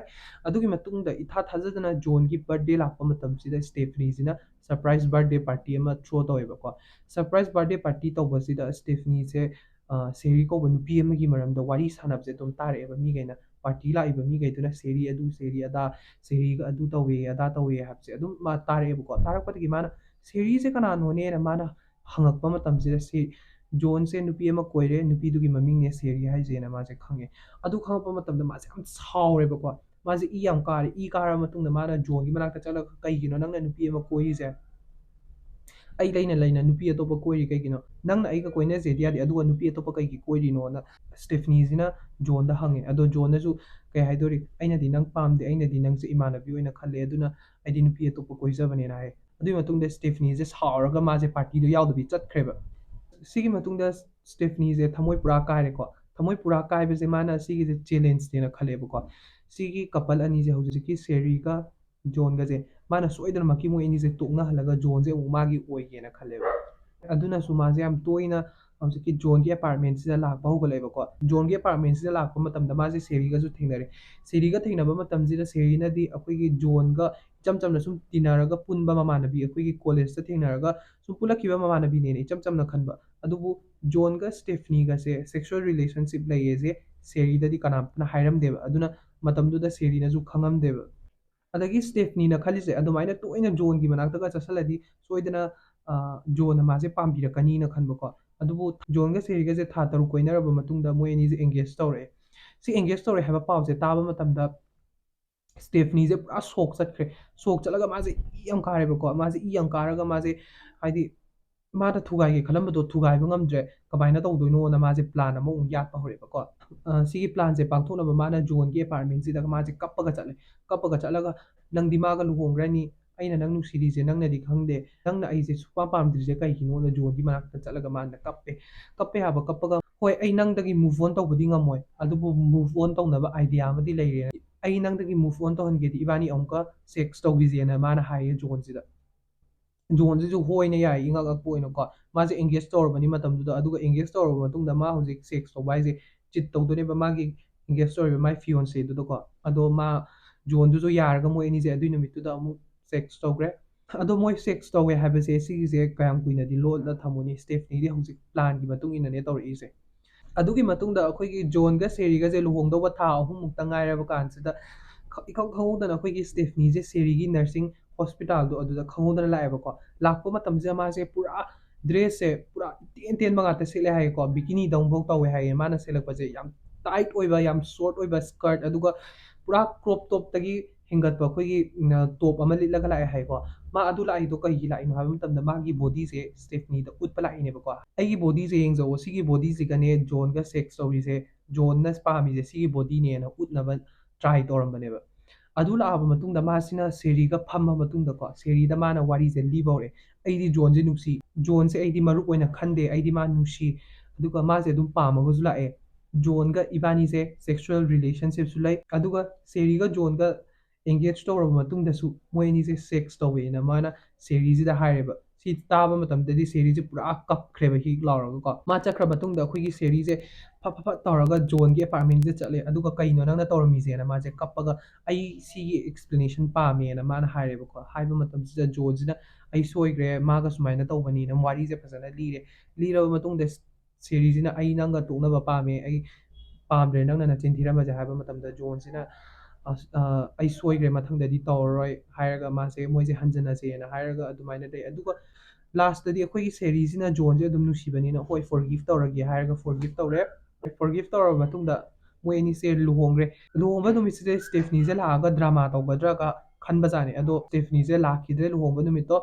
ꯑꯗꯨꯒꯤ ꯃꯇꯨꯡꯗ ꯏꯊꯥ ꯊꯥꯖꯗꯅ ꯖꯣꯟꯒꯤ ꯕꯥꯔꯠꯗꯦ ꯂꯥꯛꯄ ꯃꯇꯝꯁꯤꯗ ꯁ꯭ꯇꯦꯐꯅꯤꯁꯤꯅ ꯁꯔꯄ꯭ꯔꯥꯏꯁ ꯕꯥꯔꯠꯗꯦ ꯄꯥꯔꯇꯤ ꯑꯃ ꯊ꯭ꯔꯣ ꯇꯧꯋꯦꯕꯀꯣ꯫ ꯁꯔꯄ꯭ꯔꯥꯏꯁ ꯕꯥꯔꯠꯗꯦ ꯄꯥꯔꯇꯤ ꯇꯧꯕꯁꯤꯗ ꯁ꯭ꯇꯦꯐꯅꯤꯁꯦ, ꯑ, ꯁꯦꯔꯤ ꯀꯧꯕ ꯅꯨꯄꯤ ꯑꯃꯒꯤ ꯃꯔꯝꯗ ꯋꯥꯔꯤ ꯁꯥꯟꯅꯕꯁꯦ ꯑꯗꯨꯝ ꯇꯥꯔꯛꯑꯦꯕ ꯃꯤꯈꯩꯅ꯫ ꯄꯥꯔꯇꯤ ꯂꯥꯛꯏꯕ ꯃꯤꯈꯩꯗꯨꯅ ꯁꯦꯔꯤ ꯑꯗꯨ, ꯁꯦꯔꯤ ꯑꯗꯥ, ꯁꯦꯔꯤꯒ ꯑꯗꯨ ꯇꯧꯋꯦ, ꯑꯗꯥ ꯇꯧꯋꯦ ꯍꯥꯏꯕꯁꯦ ꯑꯗꯨꯝ ꯃꯥ ꯇꯥꯔꯛꯑꯦꯕꯀꯣ꯫ ꯇꯥꯔꯛꯄꯗꯒꯤ ꯃꯥꯅ, "ꯁꯦꯔꯤꯁꯦ ꯀꯅꯥꯅꯣꯅꯦꯅ?" ꯃꯥꯅ ꯍꯪꯉꯛꯄ ꯃꯇꯝꯁꯤꯗ, ꯁꯤ ꯖꯣꯟꯁꯦ ꯅꯨꯄꯤ ꯑꯃ ꯀꯣꯏꯔꯦ, ꯅꯨꯄꯤꯗꯨꯒꯤ ꯃꯃꯤꯡꯅꯦ ꯁꯦꯔꯤ ꯍꯥꯏꯁꯦꯅ ꯃꯥꯁꯦ ꯈꯪꯉꯦ꯫ ꯑꯗꯨ ꯈꯪꯉꯛꯄ ꯃꯇꯝꯗ ꯃꯥꯁꯦ ꯌꯥꯝ ꯁꯥꯎꯔꯦꯕꯀꯣ꯫ ꯃꯥꯁꯦ ꯏ ꯌꯥꯝ ꯀꯥꯔꯦ꯫ ꯏ ꯀꯥꯔꯕ ꯃꯇꯨꯡꯗ ꯃꯥꯅ ꯖꯣꯟꯒꯤ ꯃꯅꯥꯛꯇ ꯆꯠꯂꯒ, "ꯀꯩꯒꯤꯅꯣ ꯅꯪꯅ ꯅꯨꯄꯤ ꯑꯃ ꯀꯣꯏꯔꯤꯁꯦ? ꯑꯩ ꯂꯩꯅ ꯂꯩꯅ ꯅꯨꯄꯤ ꯑꯇꯣꯞꯄ ꯀꯣꯏꯔꯤ ꯀꯩꯒꯤꯅꯣ? ꯅꯪꯅ ꯑꯩꯒ ꯀꯣꯏꯅꯁꯦꯗꯤ ꯌꯥꯗꯦ, ꯑꯗꯨꯒ ꯅꯨꯄꯤ ꯑꯇꯣꯞꯄ ꯀꯩꯒꯤ ꯀꯣꯏꯔꯤꯅꯣꯅ?" ꯁ꯭ꯇꯦꯐꯅꯤꯁꯤꯅ ꯖꯣꯟꯗ ꯍꯪꯉꯦ꯫ ꯑꯗꯣ ꯖꯣꯟꯅꯁꯨ ꯀꯩ ꯍꯥꯏꯗꯣꯔꯤ, "ꯑꯩꯅꯗꯤ ꯅꯪ ꯄꯥꯝꯗꯦ, ꯑꯩꯅꯗꯤ ꯅꯪꯁꯦ ꯏꯃꯥꯟꯅꯕꯤ ꯑꯣꯏꯅ ꯈꯜꯂꯦ, ꯑꯗꯨꯅ ꯑꯩꯗꯤ ꯅꯨꯄꯤ ꯑꯇꯣꯞꯄ ꯀꯣꯏꯖꯕꯅꯦꯅ" ꯍꯥꯏ꯫ ꯑꯗꯨꯒꯤ ꯃꯇꯨꯡꯗ ꯁ꯭ꯇꯦꯐꯅꯤꯁꯦ ꯁꯥꯎꯔꯒ ꯃꯥꯁꯦ ꯄꯥꯔꯇꯤꯗꯣ ꯌꯥꯎꯗꯕꯤ ꯆꯠꯈ꯭ꯔꯦꯕ꯫ ꯁꯤꯒꯤ ꯃꯇꯨꯡꯗ ꯁ꯭ꯇꯦꯐꯅꯤꯁꯦ ꯊꯃꯣꯏ ꯄꯨꯔꯥ ꯀꯥꯏꯔꯦꯀꯣ꯫ ꯊꯃꯣꯏ ꯄꯨꯔꯥ ꯀꯥꯏꯕꯁꯦ ꯃꯥꯅ ꯁꯤꯒꯤꯁꯦ ꯆꯦꯂꯦꯟꯖꯅꯦꯅ ꯈꯜꯂꯦꯕꯀꯣ꯫ ꯁꯤꯒꯤ ꯀꯄꯜ ꯑꯅꯤꯁꯦ, ꯍꯧꯖꯤꯛꯀꯤ ꯁꯦꯔꯤꯒ ꯖꯣꯟꯒꯁꯦ, ꯃꯥꯅ ꯁꯣꯏꯗꯅꯃꯛꯀꯤ ꯃꯣꯏ ꯑꯅꯤꯁꯦ ꯇꯣꯛꯅꯍꯜꯂꯒ ꯖꯣꯟꯁꯦ ꯑꯃꯨꯛ ꯃꯥꯒꯤ ꯑꯣꯏꯒꯦꯅ ꯈꯜꯂꯦꯕ꯫ ꯑꯗꯨꯅꯁꯨ ꯃꯥꯁꯦ ꯌꯥꯝ ꯇꯣꯏꯅ ꯍꯧꯖꯤꯛꯀꯤ ꯖꯣꯟꯒꯤ ꯑꯦꯄꯥꯔꯠꯃꯦꯟꯁꯤꯗ ꯂꯥꯛꯄ ꯍꯧꯒꯠꯂꯛꯑꯦꯕꯀꯣ꯫ ꯖꯣꯟꯒꯤ ꯑꯦꯄꯥꯔꯠꯃꯦꯟꯁꯤꯗ ꯂꯥꯛꯄ ꯃꯇꯝꯗ ꯃꯥꯁꯦ ꯁꯦꯔꯤꯒꯁꯨ ꯊꯦꯡꯅꯔꯦ꯫ ꯁꯦꯔꯤꯒ ꯊꯦꯡꯅꯕ ꯃꯇꯝꯁꯤꯗ ꯁꯦꯔꯤꯅꯗꯤ ꯑꯩꯈꯣꯏꯒꯤ ꯖꯣꯟꯒ ꯏꯆꯝ ꯆꯝꯅ ꯁꯨꯝ ꯇꯤꯟꯅꯔꯒ ꯄꯨꯟꯕ ꯃꯃꯥꯟꯅꯕꯤ, ꯑꯩꯈꯣꯏꯒꯤ ꯀꯣꯂꯦꯖꯇ ꯊꯦꯡꯅꯔꯒ ꯁꯨꯝ ꯄꯨꯜꯂꯛꯈꯤꯕ ꯃꯃꯥꯟꯅꯕꯤꯅꯦꯅ ꯏꯆꯝ ꯆꯝꯅ ꯈꯟꯕ꯫ ꯑꯗꯨꯕꯨ ꯖꯣꯟꯒ ꯁ꯭ꯇꯦꯐꯅꯤꯒꯁꯦ ꯁꯦꯛꯁꯨꯋꯦꯜ ꯔꯤꯂꯦꯁꯟꯁꯤꯞ ꯂꯩꯌꯦꯁꯦ ꯁꯦꯔꯤꯗꯗꯤ ꯀꯅꯥꯝꯇꯅ ꯍꯥꯏꯔꯝꯗꯦꯕ꯫ ꯑꯗꯨꯅ ꯃꯇꯝꯗꯨꯗ ꯁꯦꯔꯤꯅꯁꯨ ꯈꯪꯉꯝꯗꯦꯕ꯫ ꯑꯗꯒꯤ ꯁ꯭ꯇꯦꯐꯅꯤꯅ ꯈꯜꯂꯤꯁꯦ, ꯑꯗꯨꯃꯥꯏꯅ ꯇꯣꯏꯅ ꯖꯣꯟꯒꯤ ꯃꯅꯥꯛꯇꯒ ꯆꯠꯁꯜꯂꯗꯤ ꯁꯣꯏꯗꯅ, ꯑ, ꯖꯣꯟꯅ ꯃꯥꯁꯦ ꯄꯥꯝꯕꯤꯔꯛꯀꯅꯤꯅ ꯈꯟꯕꯀꯣ꯫ ꯑꯗꯨꯕꯨ ꯖꯣꯟꯒ ꯁꯦꯔꯤꯒꯁꯦ ꯊꯥ ꯇꯔꯨꯛ ꯀꯣꯏꯅꯔꯕ ꯃꯇꯨꯡꯗ ꯃꯣꯏ ꯑꯅꯤꯁꯦ ꯑꯦꯡꯒꯦꯖ ꯇꯧꯔꯛꯑꯦ꯫ ꯁꯤ ꯑꯦꯡꯒꯦꯖ ꯇꯧꯔꯦ ꯍꯥꯏꯕ ꯄꯥꯎꯁꯦ ꯇꯥꯕ ꯃꯇꯝꯗ ꯁ꯭ꯇꯦꯐꯅꯤꯁꯦ ꯄꯨꯔꯥ ꯁꯣꯛ ꯆꯠꯈ꯭ꯔꯦ꯫ ꯁꯣꯛ ꯆꯠꯂꯒ ꯃꯥꯁꯦ ꯏ ꯌꯥꯝ ꯀꯥꯔꯦꯕꯀꯣ꯫ ꯃꯥꯁꯦ ꯏ ꯌꯥꯝ ꯀꯥꯔꯒ ꯃꯥꯁꯦ, ꯍꯥꯏꯗꯤ, ꯃꯥꯅ ꯊꯨꯒꯥꯏꯒꯦ ꯈꯜꯂꯝꯕꯗꯣ ꯊꯨꯒꯥꯏꯕ ꯉꯝꯗ꯭ꯔꯦ, ꯀꯃꯥꯏꯅ ꯇꯧꯗꯣꯏꯅꯣꯅ ꯃꯥꯁꯦ ꯄ꯭ꯂꯥꯟ ꯑꯃꯃꯨꯛ ꯌꯥꯠꯄ ꯍꯧꯔꯦꯕꯀꯣ꯫ ꯑ, ꯁꯤꯒꯤ ꯄ꯭ꯂꯥꯟꯁꯦ ꯄꯥꯡꯊꯣꯛꯅꯕ ꯃꯥꯅ ꯖꯣꯟꯒꯤ ꯑꯦꯄꯥꯔꯠꯃꯦꯟꯁꯤꯗ ꯃꯥꯁꯦ ꯀꯞꯄꯒ ꯆꯠꯂꯦ꯫ ꯀꯞꯄꯒ ꯆꯠꯂꯒ, "ꯅꯪꯗꯤ ꯃꯥꯒ ꯂꯨꯍꯣꯡꯈ꯭ꯔꯅꯤ, ꯑꯩꯅ ꯅꯪ ꯅꯨꯡꯁꯤꯔꯤꯁꯦ ꯅꯪꯅꯗꯤ ꯈꯪꯗꯦ, ꯅꯪꯅ ꯑꯩꯁꯦ ꯁꯨꯛꯄꯥꯝ ꯄꯥꯝꯗ꯭ꯔꯤꯁꯦ ꯀꯩꯒꯤꯅꯣꯅ?" ꯖꯣꯟꯒꯤ ꯃꯅꯥꯛꯇ ꯆꯠꯂꯒ ꯃꯥꯅ ꯀꯞꯄꯦ꯫ ꯀꯞꯄꯦ ꯍꯥꯏꯕ ꯀꯞꯄꯒ, "ꯍꯣꯏ, ꯑꯩ ꯅꯪꯗꯒꯤ ꯃꯨꯚ ꯑꯣꯟ ꯇꯧꯕꯗꯤ ꯉꯝꯃꯣꯏ, ꯑꯗꯨꯕꯨ ꯃꯨꯚ ꯑꯣꯟ ꯇꯧꯅꯕ ꯑꯥꯏꯗꯤꯌꯥ ꯑꯃꯗꯤ ꯂꯩꯔꯦ꯫ ꯑꯩ ꯅꯪꯗꯒꯤ ꯃꯨꯚ ꯑꯣꯟ ꯇꯧꯍꯟꯒꯦꯗꯤ ꯏꯕꯥꯅꯤ ꯑꯃꯨꯛꯀ ꯁꯦꯛꯁ ꯇꯧꯈꯤꯁꯦꯅ" ꯃꯥꯅ ꯍꯥꯏꯌꯦ ꯖꯣꯟꯁꯤꯗ꯫ ꯖꯣꯟꯁꯤꯁꯨ ꯍꯣꯏꯅ ꯌꯥꯏ, ꯏꯉꯛ ꯉꯛꯄ ꯑꯣꯏꯅꯀꯣ꯫ ꯃꯥꯁꯦ ꯑꯦꯡꯒꯦꯖ ꯇꯧꯔꯕꯅꯤ ꯃꯇꯝꯗꯨꯗ, ꯑꯗꯨꯒ ꯑꯦꯡꯒꯦꯖ ꯇꯧꯔꯕ ꯃꯇꯨꯡꯗ ꯃꯥ ꯍꯧꯖꯤꯛ ꯁꯦꯛꯁ ꯇꯧꯕ ꯍꯥꯏꯁꯦ ꯆꯤꯠ ꯇꯧꯗꯣꯏꯅꯦꯕ ꯃꯥꯒꯤ ꯑꯦꯡꯒꯦꯖ ꯇꯧꯔꯤꯕ ꯃꯥꯏ ꯐꯤꯌꯣꯟꯁꯦꯗꯨꯗꯀꯣ꯫ ꯑꯗꯣ ꯃꯥ, ꯖꯣꯟꯗꯨꯁꯨ ꯌꯥꯔꯒ ꯃꯣꯏ ꯑꯅꯤꯁꯦ ꯑꯗꯨꯏ ꯅꯨꯃꯤꯠꯇꯨꯗ ꯑꯃꯨꯛ ꯁꯦꯛꯁ ꯇꯧꯈ꯭ꯔꯦ꯫ ꯑꯗꯣ ꯃꯣꯏ ꯁꯦꯛꯁ ꯇꯧꯋꯦ ꯍꯥꯏꯕꯁꯦ ꯁꯤꯒꯤꯁꯦ ꯀꯌꯥꯝ ꯀꯨꯏꯅꯗꯤ ꯂꯣꯠꯂ ꯊꯝꯃꯨꯅꯤ? ꯁ꯭ꯇꯦꯐꯅꯤꯗꯤ ꯍꯧꯖꯤꯛ ꯄ꯭ꯂꯥꯟꯒꯤ ꯃꯇꯨꯡ ꯏꯟꯅꯅꯦ ꯇꯧꯔꯛꯏꯁꯦ꯫ ꯑꯗꯨꯒꯤ ꯃꯇꯨꯡꯗ ꯑꯩꯈꯣꯏꯒꯤ ꯖꯣꯟꯒ ꯁꯦꯔꯤꯒꯁꯦ ꯂꯨꯍꯣꯡꯗꯧꯕ ꯊꯥ ꯑꯍꯨꯝꯃꯨꯛꯇ ꯉꯥꯏꯔꯕ ꯀꯥꯟꯁꯤꯗ, ꯈ-, ꯏꯈꯪ ꯈꯪꯍꯧꯗꯅ ꯑꯩꯈꯣꯏꯒꯤ ꯁ꯭ꯇꯦꯐꯅꯤꯁꯦ ꯁꯦꯔꯤꯒꯤ ꯅꯔꯁꯤꯡ ꯍꯣꯁꯄꯤꯇꯥꯜꯗꯣ ꯑꯗꯨꯗ ꯈꯪꯍꯧꯗꯅ ꯂꯥꯛꯑꯦꯕꯀꯣ꯫ ꯂꯥꯛꯄ ꯃꯇꯝꯁꯤꯗ ꯃꯥꯁꯦ ꯄꯨꯔꯥ ꯗ꯭ꯔꯦꯁꯁꯦ ꯄꯨꯔꯥ ꯏꯇꯦꯟ ꯇꯦꯟꯕ ꯉꯥꯛꯇ ꯁꯦꯠꯂꯦ ꯍꯥꯏꯌꯦꯀꯣ꯫ ꯕꯤꯀꯤꯅꯤꯗꯧꯐꯥꯎ ꯇꯧꯋꯦ ꯍꯥꯏꯌꯦ ꯃꯥꯅ ꯁꯦꯠꯂꯛꯄꯁꯦ꯫ ꯌꯥꯝ ꯇꯥꯏꯠ ꯑꯣꯏꯕ, ꯌꯥꯝ ꯁꯣꯔꯠ ꯑꯣꯏꯕ ꯁ꯭ꯀꯔꯠ, ꯑꯗꯨꯒ ꯄꯨꯔꯥ ꯀ꯭ꯔꯣꯞ ꯇꯣꯞꯇꯒꯤ ꯍꯦꯟꯒꯠꯄ ꯑꯩꯈꯣꯏꯒꯤ, ꯎꯝ, ꯇꯣꯞ ꯑꯃ ꯂꯤꯠꯂꯒ ꯂꯥꯛꯑꯦ ꯍꯥꯏꯀꯣ꯫ ꯃꯥ ꯑꯗꯨ ꯂꯥꯛꯏꯗꯣ ꯀꯩꯒꯤ ꯂꯥꯛꯏꯅꯣ ꯍꯥꯏꯕ ꯃꯇꯝꯗ ꯃꯥꯒꯤ ꯕꯣꯗꯤꯁꯦ ꯁ꯭ꯇꯦꯐꯅꯤꯗ ꯎꯠꯄ ꯂꯥꯛꯏꯅꯦꯕꯀꯣ꯫ "ꯑꯩꯒꯤ ꯕꯣꯗꯤꯁꯦ ꯌꯦꯡꯖꯧꯋꯣ, ꯁꯤꯒꯤ ꯕꯣꯗꯤꯁꯤꯒꯅꯦ ꯖꯣꯟꯒ ꯁꯦꯛꯁ ꯇꯧꯔꯤꯁꯦ, ꯖꯣꯟꯅ ꯄꯥꯝꯃꯤꯁꯦ ꯁꯤꯒꯤ ꯕꯣꯗꯤꯅꯦꯅ" ꯎꯠꯅꯕ ꯇ꯭ꯔꯥꯏ ꯇꯧꯔꯝꯕꯅꯦꯕ꯫ ꯑꯗꯨ ꯂꯥꯛꯑꯕ ꯃꯇꯨꯡꯗ ꯃꯥꯁꯤꯅ ꯁꯦꯔꯤꯒ ꯐꯝꯃ ꯃꯇꯨꯡꯗꯀꯣ, ꯁꯦꯔꯤꯗ ꯃꯥꯅ ꯋꯥꯔꯤꯁꯦ ꯂꯤꯕ ꯍꯧꯔꯦ꯫ "ꯑꯩꯗꯤ ꯖꯣꯟꯁꯦ ꯅꯨꯡꯁꯤ, ꯖꯣꯟꯁꯦ ꯑꯩꯗꯤ ꯃꯔꯨꯞ ꯑꯣꯏꯅ ꯈꯟꯗꯦ, ꯑꯩꯗꯤ ꯃꯥ ꯅꯨꯡꯁꯤ, ꯑꯗꯨꯒ ꯃꯥꯁꯦ ꯑꯗꯨꯝ ꯄꯥꯝꯃꯒꯁꯨ ꯂꯥꯛꯑꯦ꯫ ꯖꯣꯟꯒ ꯏꯕꯥꯅꯤꯁꯦ sexual relationshipꯁꯨ ꯂꯩ, ꯑꯗꯨꯒ ꯁꯦꯔꯤꯒ ꯖꯣꯟꯒ engage ꯇꯧꯔꯕ ꯃꯇꯨꯡꯗꯁꯨ ꯃꯣꯏ ꯑꯅꯤꯁꯦ sex ꯇꯧꯋꯦꯅ" ꯃꯥꯅ ꯁꯦꯔꯤꯁꯤꯗ ꯍꯥꯏꯔꯦꯕ꯫ ꯁꯤ ꯇꯥꯕ ꯃꯇꯝꯗꯗꯤ ꯁꯦꯔꯤꯁꯦ ꯄꯨꯔꯥ ꯀꯞꯈ꯭ꯔꯦꯕ, ꯍꯤꯛ ꯂꯥꯎꯔꯒꯀꯣ꯫ ꯃꯥ ꯆꯠꯈ꯭ꯔ ꯃꯇꯨꯡꯗ ꯑꯩꯈꯣꯏꯒꯤ ꯁꯦꯔꯤꯁꯦ ꯐꯠ ꯐꯠ ꯐꯠ ꯇꯧꯔꯒ ꯖꯣꯟꯒꯤ apartmentꯁꯤꯗ ꯆꯠꯂꯦ꯫ ꯑꯗꯨꯒ "ꯀꯩꯅꯣ ꯅꯪꯅ ꯇꯧꯔꯝꯃꯤꯁꯦꯅ" ꯃꯥꯁꯦ ꯀꯞꯄꯒ, "ꯑꯩ ꯁꯤꯒꯤ explanation ꯄꯥꯝꯃꯦꯅ" ꯃꯥꯅ ꯍꯥꯏꯔꯦꯕꯀꯣ꯫ ꯍꯥꯏꯕ ꯃꯇꯝꯁꯤꯗ ꯖꯣꯟꯁꯤꯅ "ꯑꯩ ꯁꯣꯏꯈ꯭ꯔꯦ, ꯃꯥꯒ ꯁꯨꯃꯥꯏꯅ ꯇꯧꯕꯅꯤꯅ" ꯋꯥꯔꯤꯁꯦ ꯐꯖꯅ ꯂꯤꯔꯦ꯫ ꯂꯤꯔꯕ ꯃꯇꯨꯡꯗ ꯁꯦꯔꯤꯁꯤꯅ "ꯑꯩ ꯅꯪꯒ ꯇꯣꯛꯅꯕ ꯄꯥꯝꯃꯦ, ꯑꯩ ꯄꯥꯝꯗ꯭ꯔꯦ ꯅꯪꯅ ꯅꯆꯤꯟ ꯊꯤꯔꯝꯕꯁꯦ" ꯍꯥꯏꯕ ꯃꯇꯝꯗ ꯖꯣꯟꯁꯤꯅ "ꯑꯁ, ꯑ, ꯑꯩ ꯁꯣꯏꯈ꯭ꯔꯦ, ꯃꯊꯪꯗꯗꯤ ꯇꯧꯔꯔꯣꯏ" ꯍꯥꯏꯔꯒ ꯃꯥꯁꯦ, ꯃꯣꯏꯁꯦ ꯍꯟꯖꯟꯅꯁꯦꯅ ꯍꯥꯏꯔꯒ ꯑꯗꯨꯃꯥꯏꯅ ꯂꯩ꯫ ꯑꯗꯨꯒ lastꯇꯗꯤ ꯑꯩꯈꯣꯏꯒꯤ ꯁꯦꯔꯤꯁꯤꯅ ꯖꯣꯟꯁꯦ ꯑꯗꯨꯝ ꯅꯨꯡꯁꯤꯕꯅꯤꯅ "ꯍꯣꯏ, forgive ꯇꯧꯔꯒꯦ" ꯍꯥꯏꯔꯒ forgive ꯇꯧꯔꯦ꯫ Forgive ꯇꯧꯔꯕ ꯃꯇꯨꯡꯗ ꯃꯣꯏ ꯑꯅꯤꯁꯦ ꯂꯨꯍꯣꯡꯈ꯭ꯔꯦ꯫ ꯂꯨꯍꯣꯡꯕ ꯅꯨꯃꯤꯠꯁꯤꯗ ꯁ꯭ꯇꯦꯐꯅꯤꯁꯦ ꯂꯥꯛꯑꯒ ꯗ꯭ꯔꯃꯥ ꯇꯧꯒꯗ꯭ꯔꯒ ꯈꯟꯕꯖꯥꯠꯅꯦ꯫ ꯑꯗꯣ ꯁ꯭ꯇꯦꯐꯅꯤꯁꯦ ꯂꯥꯛꯈꯤꯗ꯭ꯔꯦ ꯂꯨꯍꯣꯡꯕ ꯅꯨꯃꯤꯠꯇꯣ꯫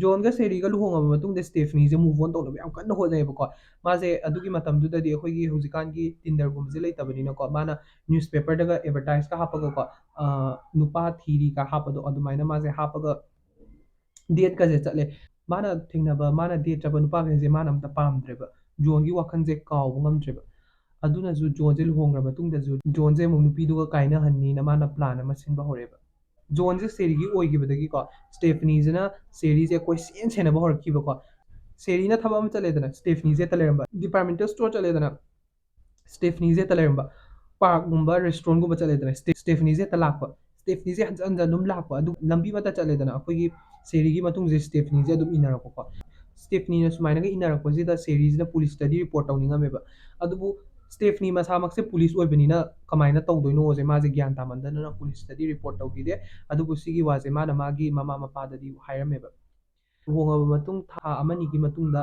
ꯖꯣꯟꯒ ꯁꯦꯔꯤꯒ ꯂꯨꯍꯣꯡꯉꯕ ꯃꯇꯨꯡꯗ ꯁ꯭ꯇꯦꯐꯅꯤꯁꯦ move on ꯇꯧꯅꯕ ꯌꯥꯝ ꯀꯟꯅ ꯍꯣꯠꯅꯩꯌꯦꯕꯀꯣ꯫ ꯃꯥꯁꯦ ꯑꯗꯨꯒꯤ ꯃꯇꯝꯗꯨꯗꯗꯤ ꯑꯩꯈꯣꯏꯒꯤ ꯍꯧꯖꯤꯛꯀꯥꯟꯒꯤ Tinderꯒꯨꯝꯕꯁꯦ ꯂꯩꯇꯕꯅꯤꯅꯀꯣ, ꯃꯥꯅ newspaperꯗꯒ advertiseꯀ ꯍꯥꯞꯄꯒꯀꯣ, ꯑ, "ꯅꯨꯄꯥ ꯊꯤꯔꯤꯒ" ꯍꯥꯞꯄꯗꯣ, ꯑꯗꯨꯃꯥꯏꯅ ꯃꯥꯁꯦ ꯍꯥꯞꯄꯒ dateꯀꯁꯦ ꯆꯠꯂꯦ꯫ ꯃꯥꯅ ꯊꯦꯡꯅꯕ, ꯃꯥꯅ date ꯆꯠꯄ ꯅꯨꯄꯥꯈꯩꯁꯦ ꯃꯥꯅ ꯑꯝꯇ ꯄꯥꯝꯗ꯭ꯔꯦꯕ꯫ ꯖꯣꯟꯒꯤ ꯋꯥꯈꯜꯁꯦ ꯀꯥꯎꯕ ꯉꯝꯗ꯭ꯔꯦꯕ꯫ ꯑꯗꯨꯅꯁꯨ ꯖꯣꯟꯁꯦ ꯂꯨꯍꯣꯡꯈ꯭ꯔ ꯃꯇꯨꯡꯗꯁꯨ ꯖꯣꯟꯁꯦ ꯑꯃꯨꯛ ꯅꯨꯄꯤꯗꯨꯒ ꯀꯥꯏꯅꯍꯟꯅꯤꯅ ꯃꯥꯅ plan ꯑꯃ ꯁꯤꯟꯕ ꯍꯧꯔꯦꯕ꯫ ꯖꯣꯟꯁꯦ ꯁꯦꯔꯤꯒꯤ ꯑꯣꯏꯈꯤꯕꯗꯒꯤꯀꯣ, ꯁ꯭ꯇꯦꯐꯅꯤꯁꯤꯅ ꯁꯦꯔꯤꯁꯦ ꯀꯣꯏꯁꯦꯟ ꯁꯦꯟꯅꯕ ꯍꯧꯔꯛꯈꯤꯕꯀꯣ꯫ ꯁꯦꯔꯤꯅ ꯊꯕꯛ ꯑꯃ ꯆꯠꯂꯦꯗꯅ, ꯁ꯭ꯇꯦꯐꯅꯤꯁꯦ ꯍꯦꯛꯇ ꯂꯩꯔꯝꯕ꯫ Departmental store ꯆꯠꯂꯦꯗꯅ, ꯁ꯭ꯇꯦꯐꯅꯤꯁꯦ ꯍꯦꯛꯇ ꯂꯩꯔꯝꯕ꯫ Parkꯀꯨꯝꯕ restaurantꯒꯨꯝꯕ ꯆꯠꯂꯦꯗꯅ, ꯁ꯭ꯇꯦ-, ꯁ꯭ꯇꯦꯐꯅꯤꯁꯦ ꯍꯦꯛꯇ ꯂꯥꯛꯄ꯫ ꯁ꯭ꯇꯦꯐꯅꯤꯁꯦ ꯍꯟꯖꯟ ꯍꯟꯖꯟ ꯑꯗꯨꯝ ꯂꯥꯛꯄ꯫ ꯑꯗꯨ ꯂꯝꯕꯤ ꯑꯃꯗ ꯆꯠꯂꯦꯗꯅ, ꯑꯩꯈꯣꯏꯒꯤ ꯁꯦꯔꯤꯒꯤ ꯃꯇꯨꯡꯁꯦ ꯁ꯭ꯇꯦꯐꯅꯤꯁꯦ ꯑꯗꯨꯝ ꯏꯟꯅꯔꯛꯄꯀꯣ꯫ ꯁ꯭ꯇꯦꯐꯅꯤꯅ ꯁꯨꯃꯥꯏꯅꯒ ꯏꯟꯅꯔꯛꯄꯁꯤꯗ ꯁꯦꯔꯤꯁꯤꯅ policeꯇꯗꯤ report ꯇꯧꯅꯤꯡꯉꯝꯃꯦꯕ꯫ ꯑꯗꯨꯕꯨ ꯁ꯭ꯇꯦꯐꯅꯤ ꯃꯁꯥꯃꯛꯁꯦ police ꯑꯣꯏꯕꯅꯤꯅ ꯀꯃꯥꯏꯅ ꯇꯧꯗꯣꯏꯅꯣꯁꯦ ꯃꯥꯁꯦ ꯒ꯭ꯌꯥꯟ ꯇꯥꯃꯟꯗꯗꯅ policeꯇꯗꯤ report ꯇꯧꯈꯤꯗꯦ꯫ ꯑꯗꯨꯕꯨ ꯁꯤꯒꯤ ꯋꯥꯁꯦ ꯃꯥꯅ ꯃꯥꯒꯤ ꯃꯃꯥ ꯃꯄꯥꯗꯗꯤ ꯍꯥꯏꯔꯝꯃꯦꯕ꯫ ꯂꯨꯍꯣꯡꯉꯕ ꯃꯇꯨꯡ ꯊꯥ ꯑꯃꯅꯤꯒꯤ ꯃꯇꯨꯡꯗ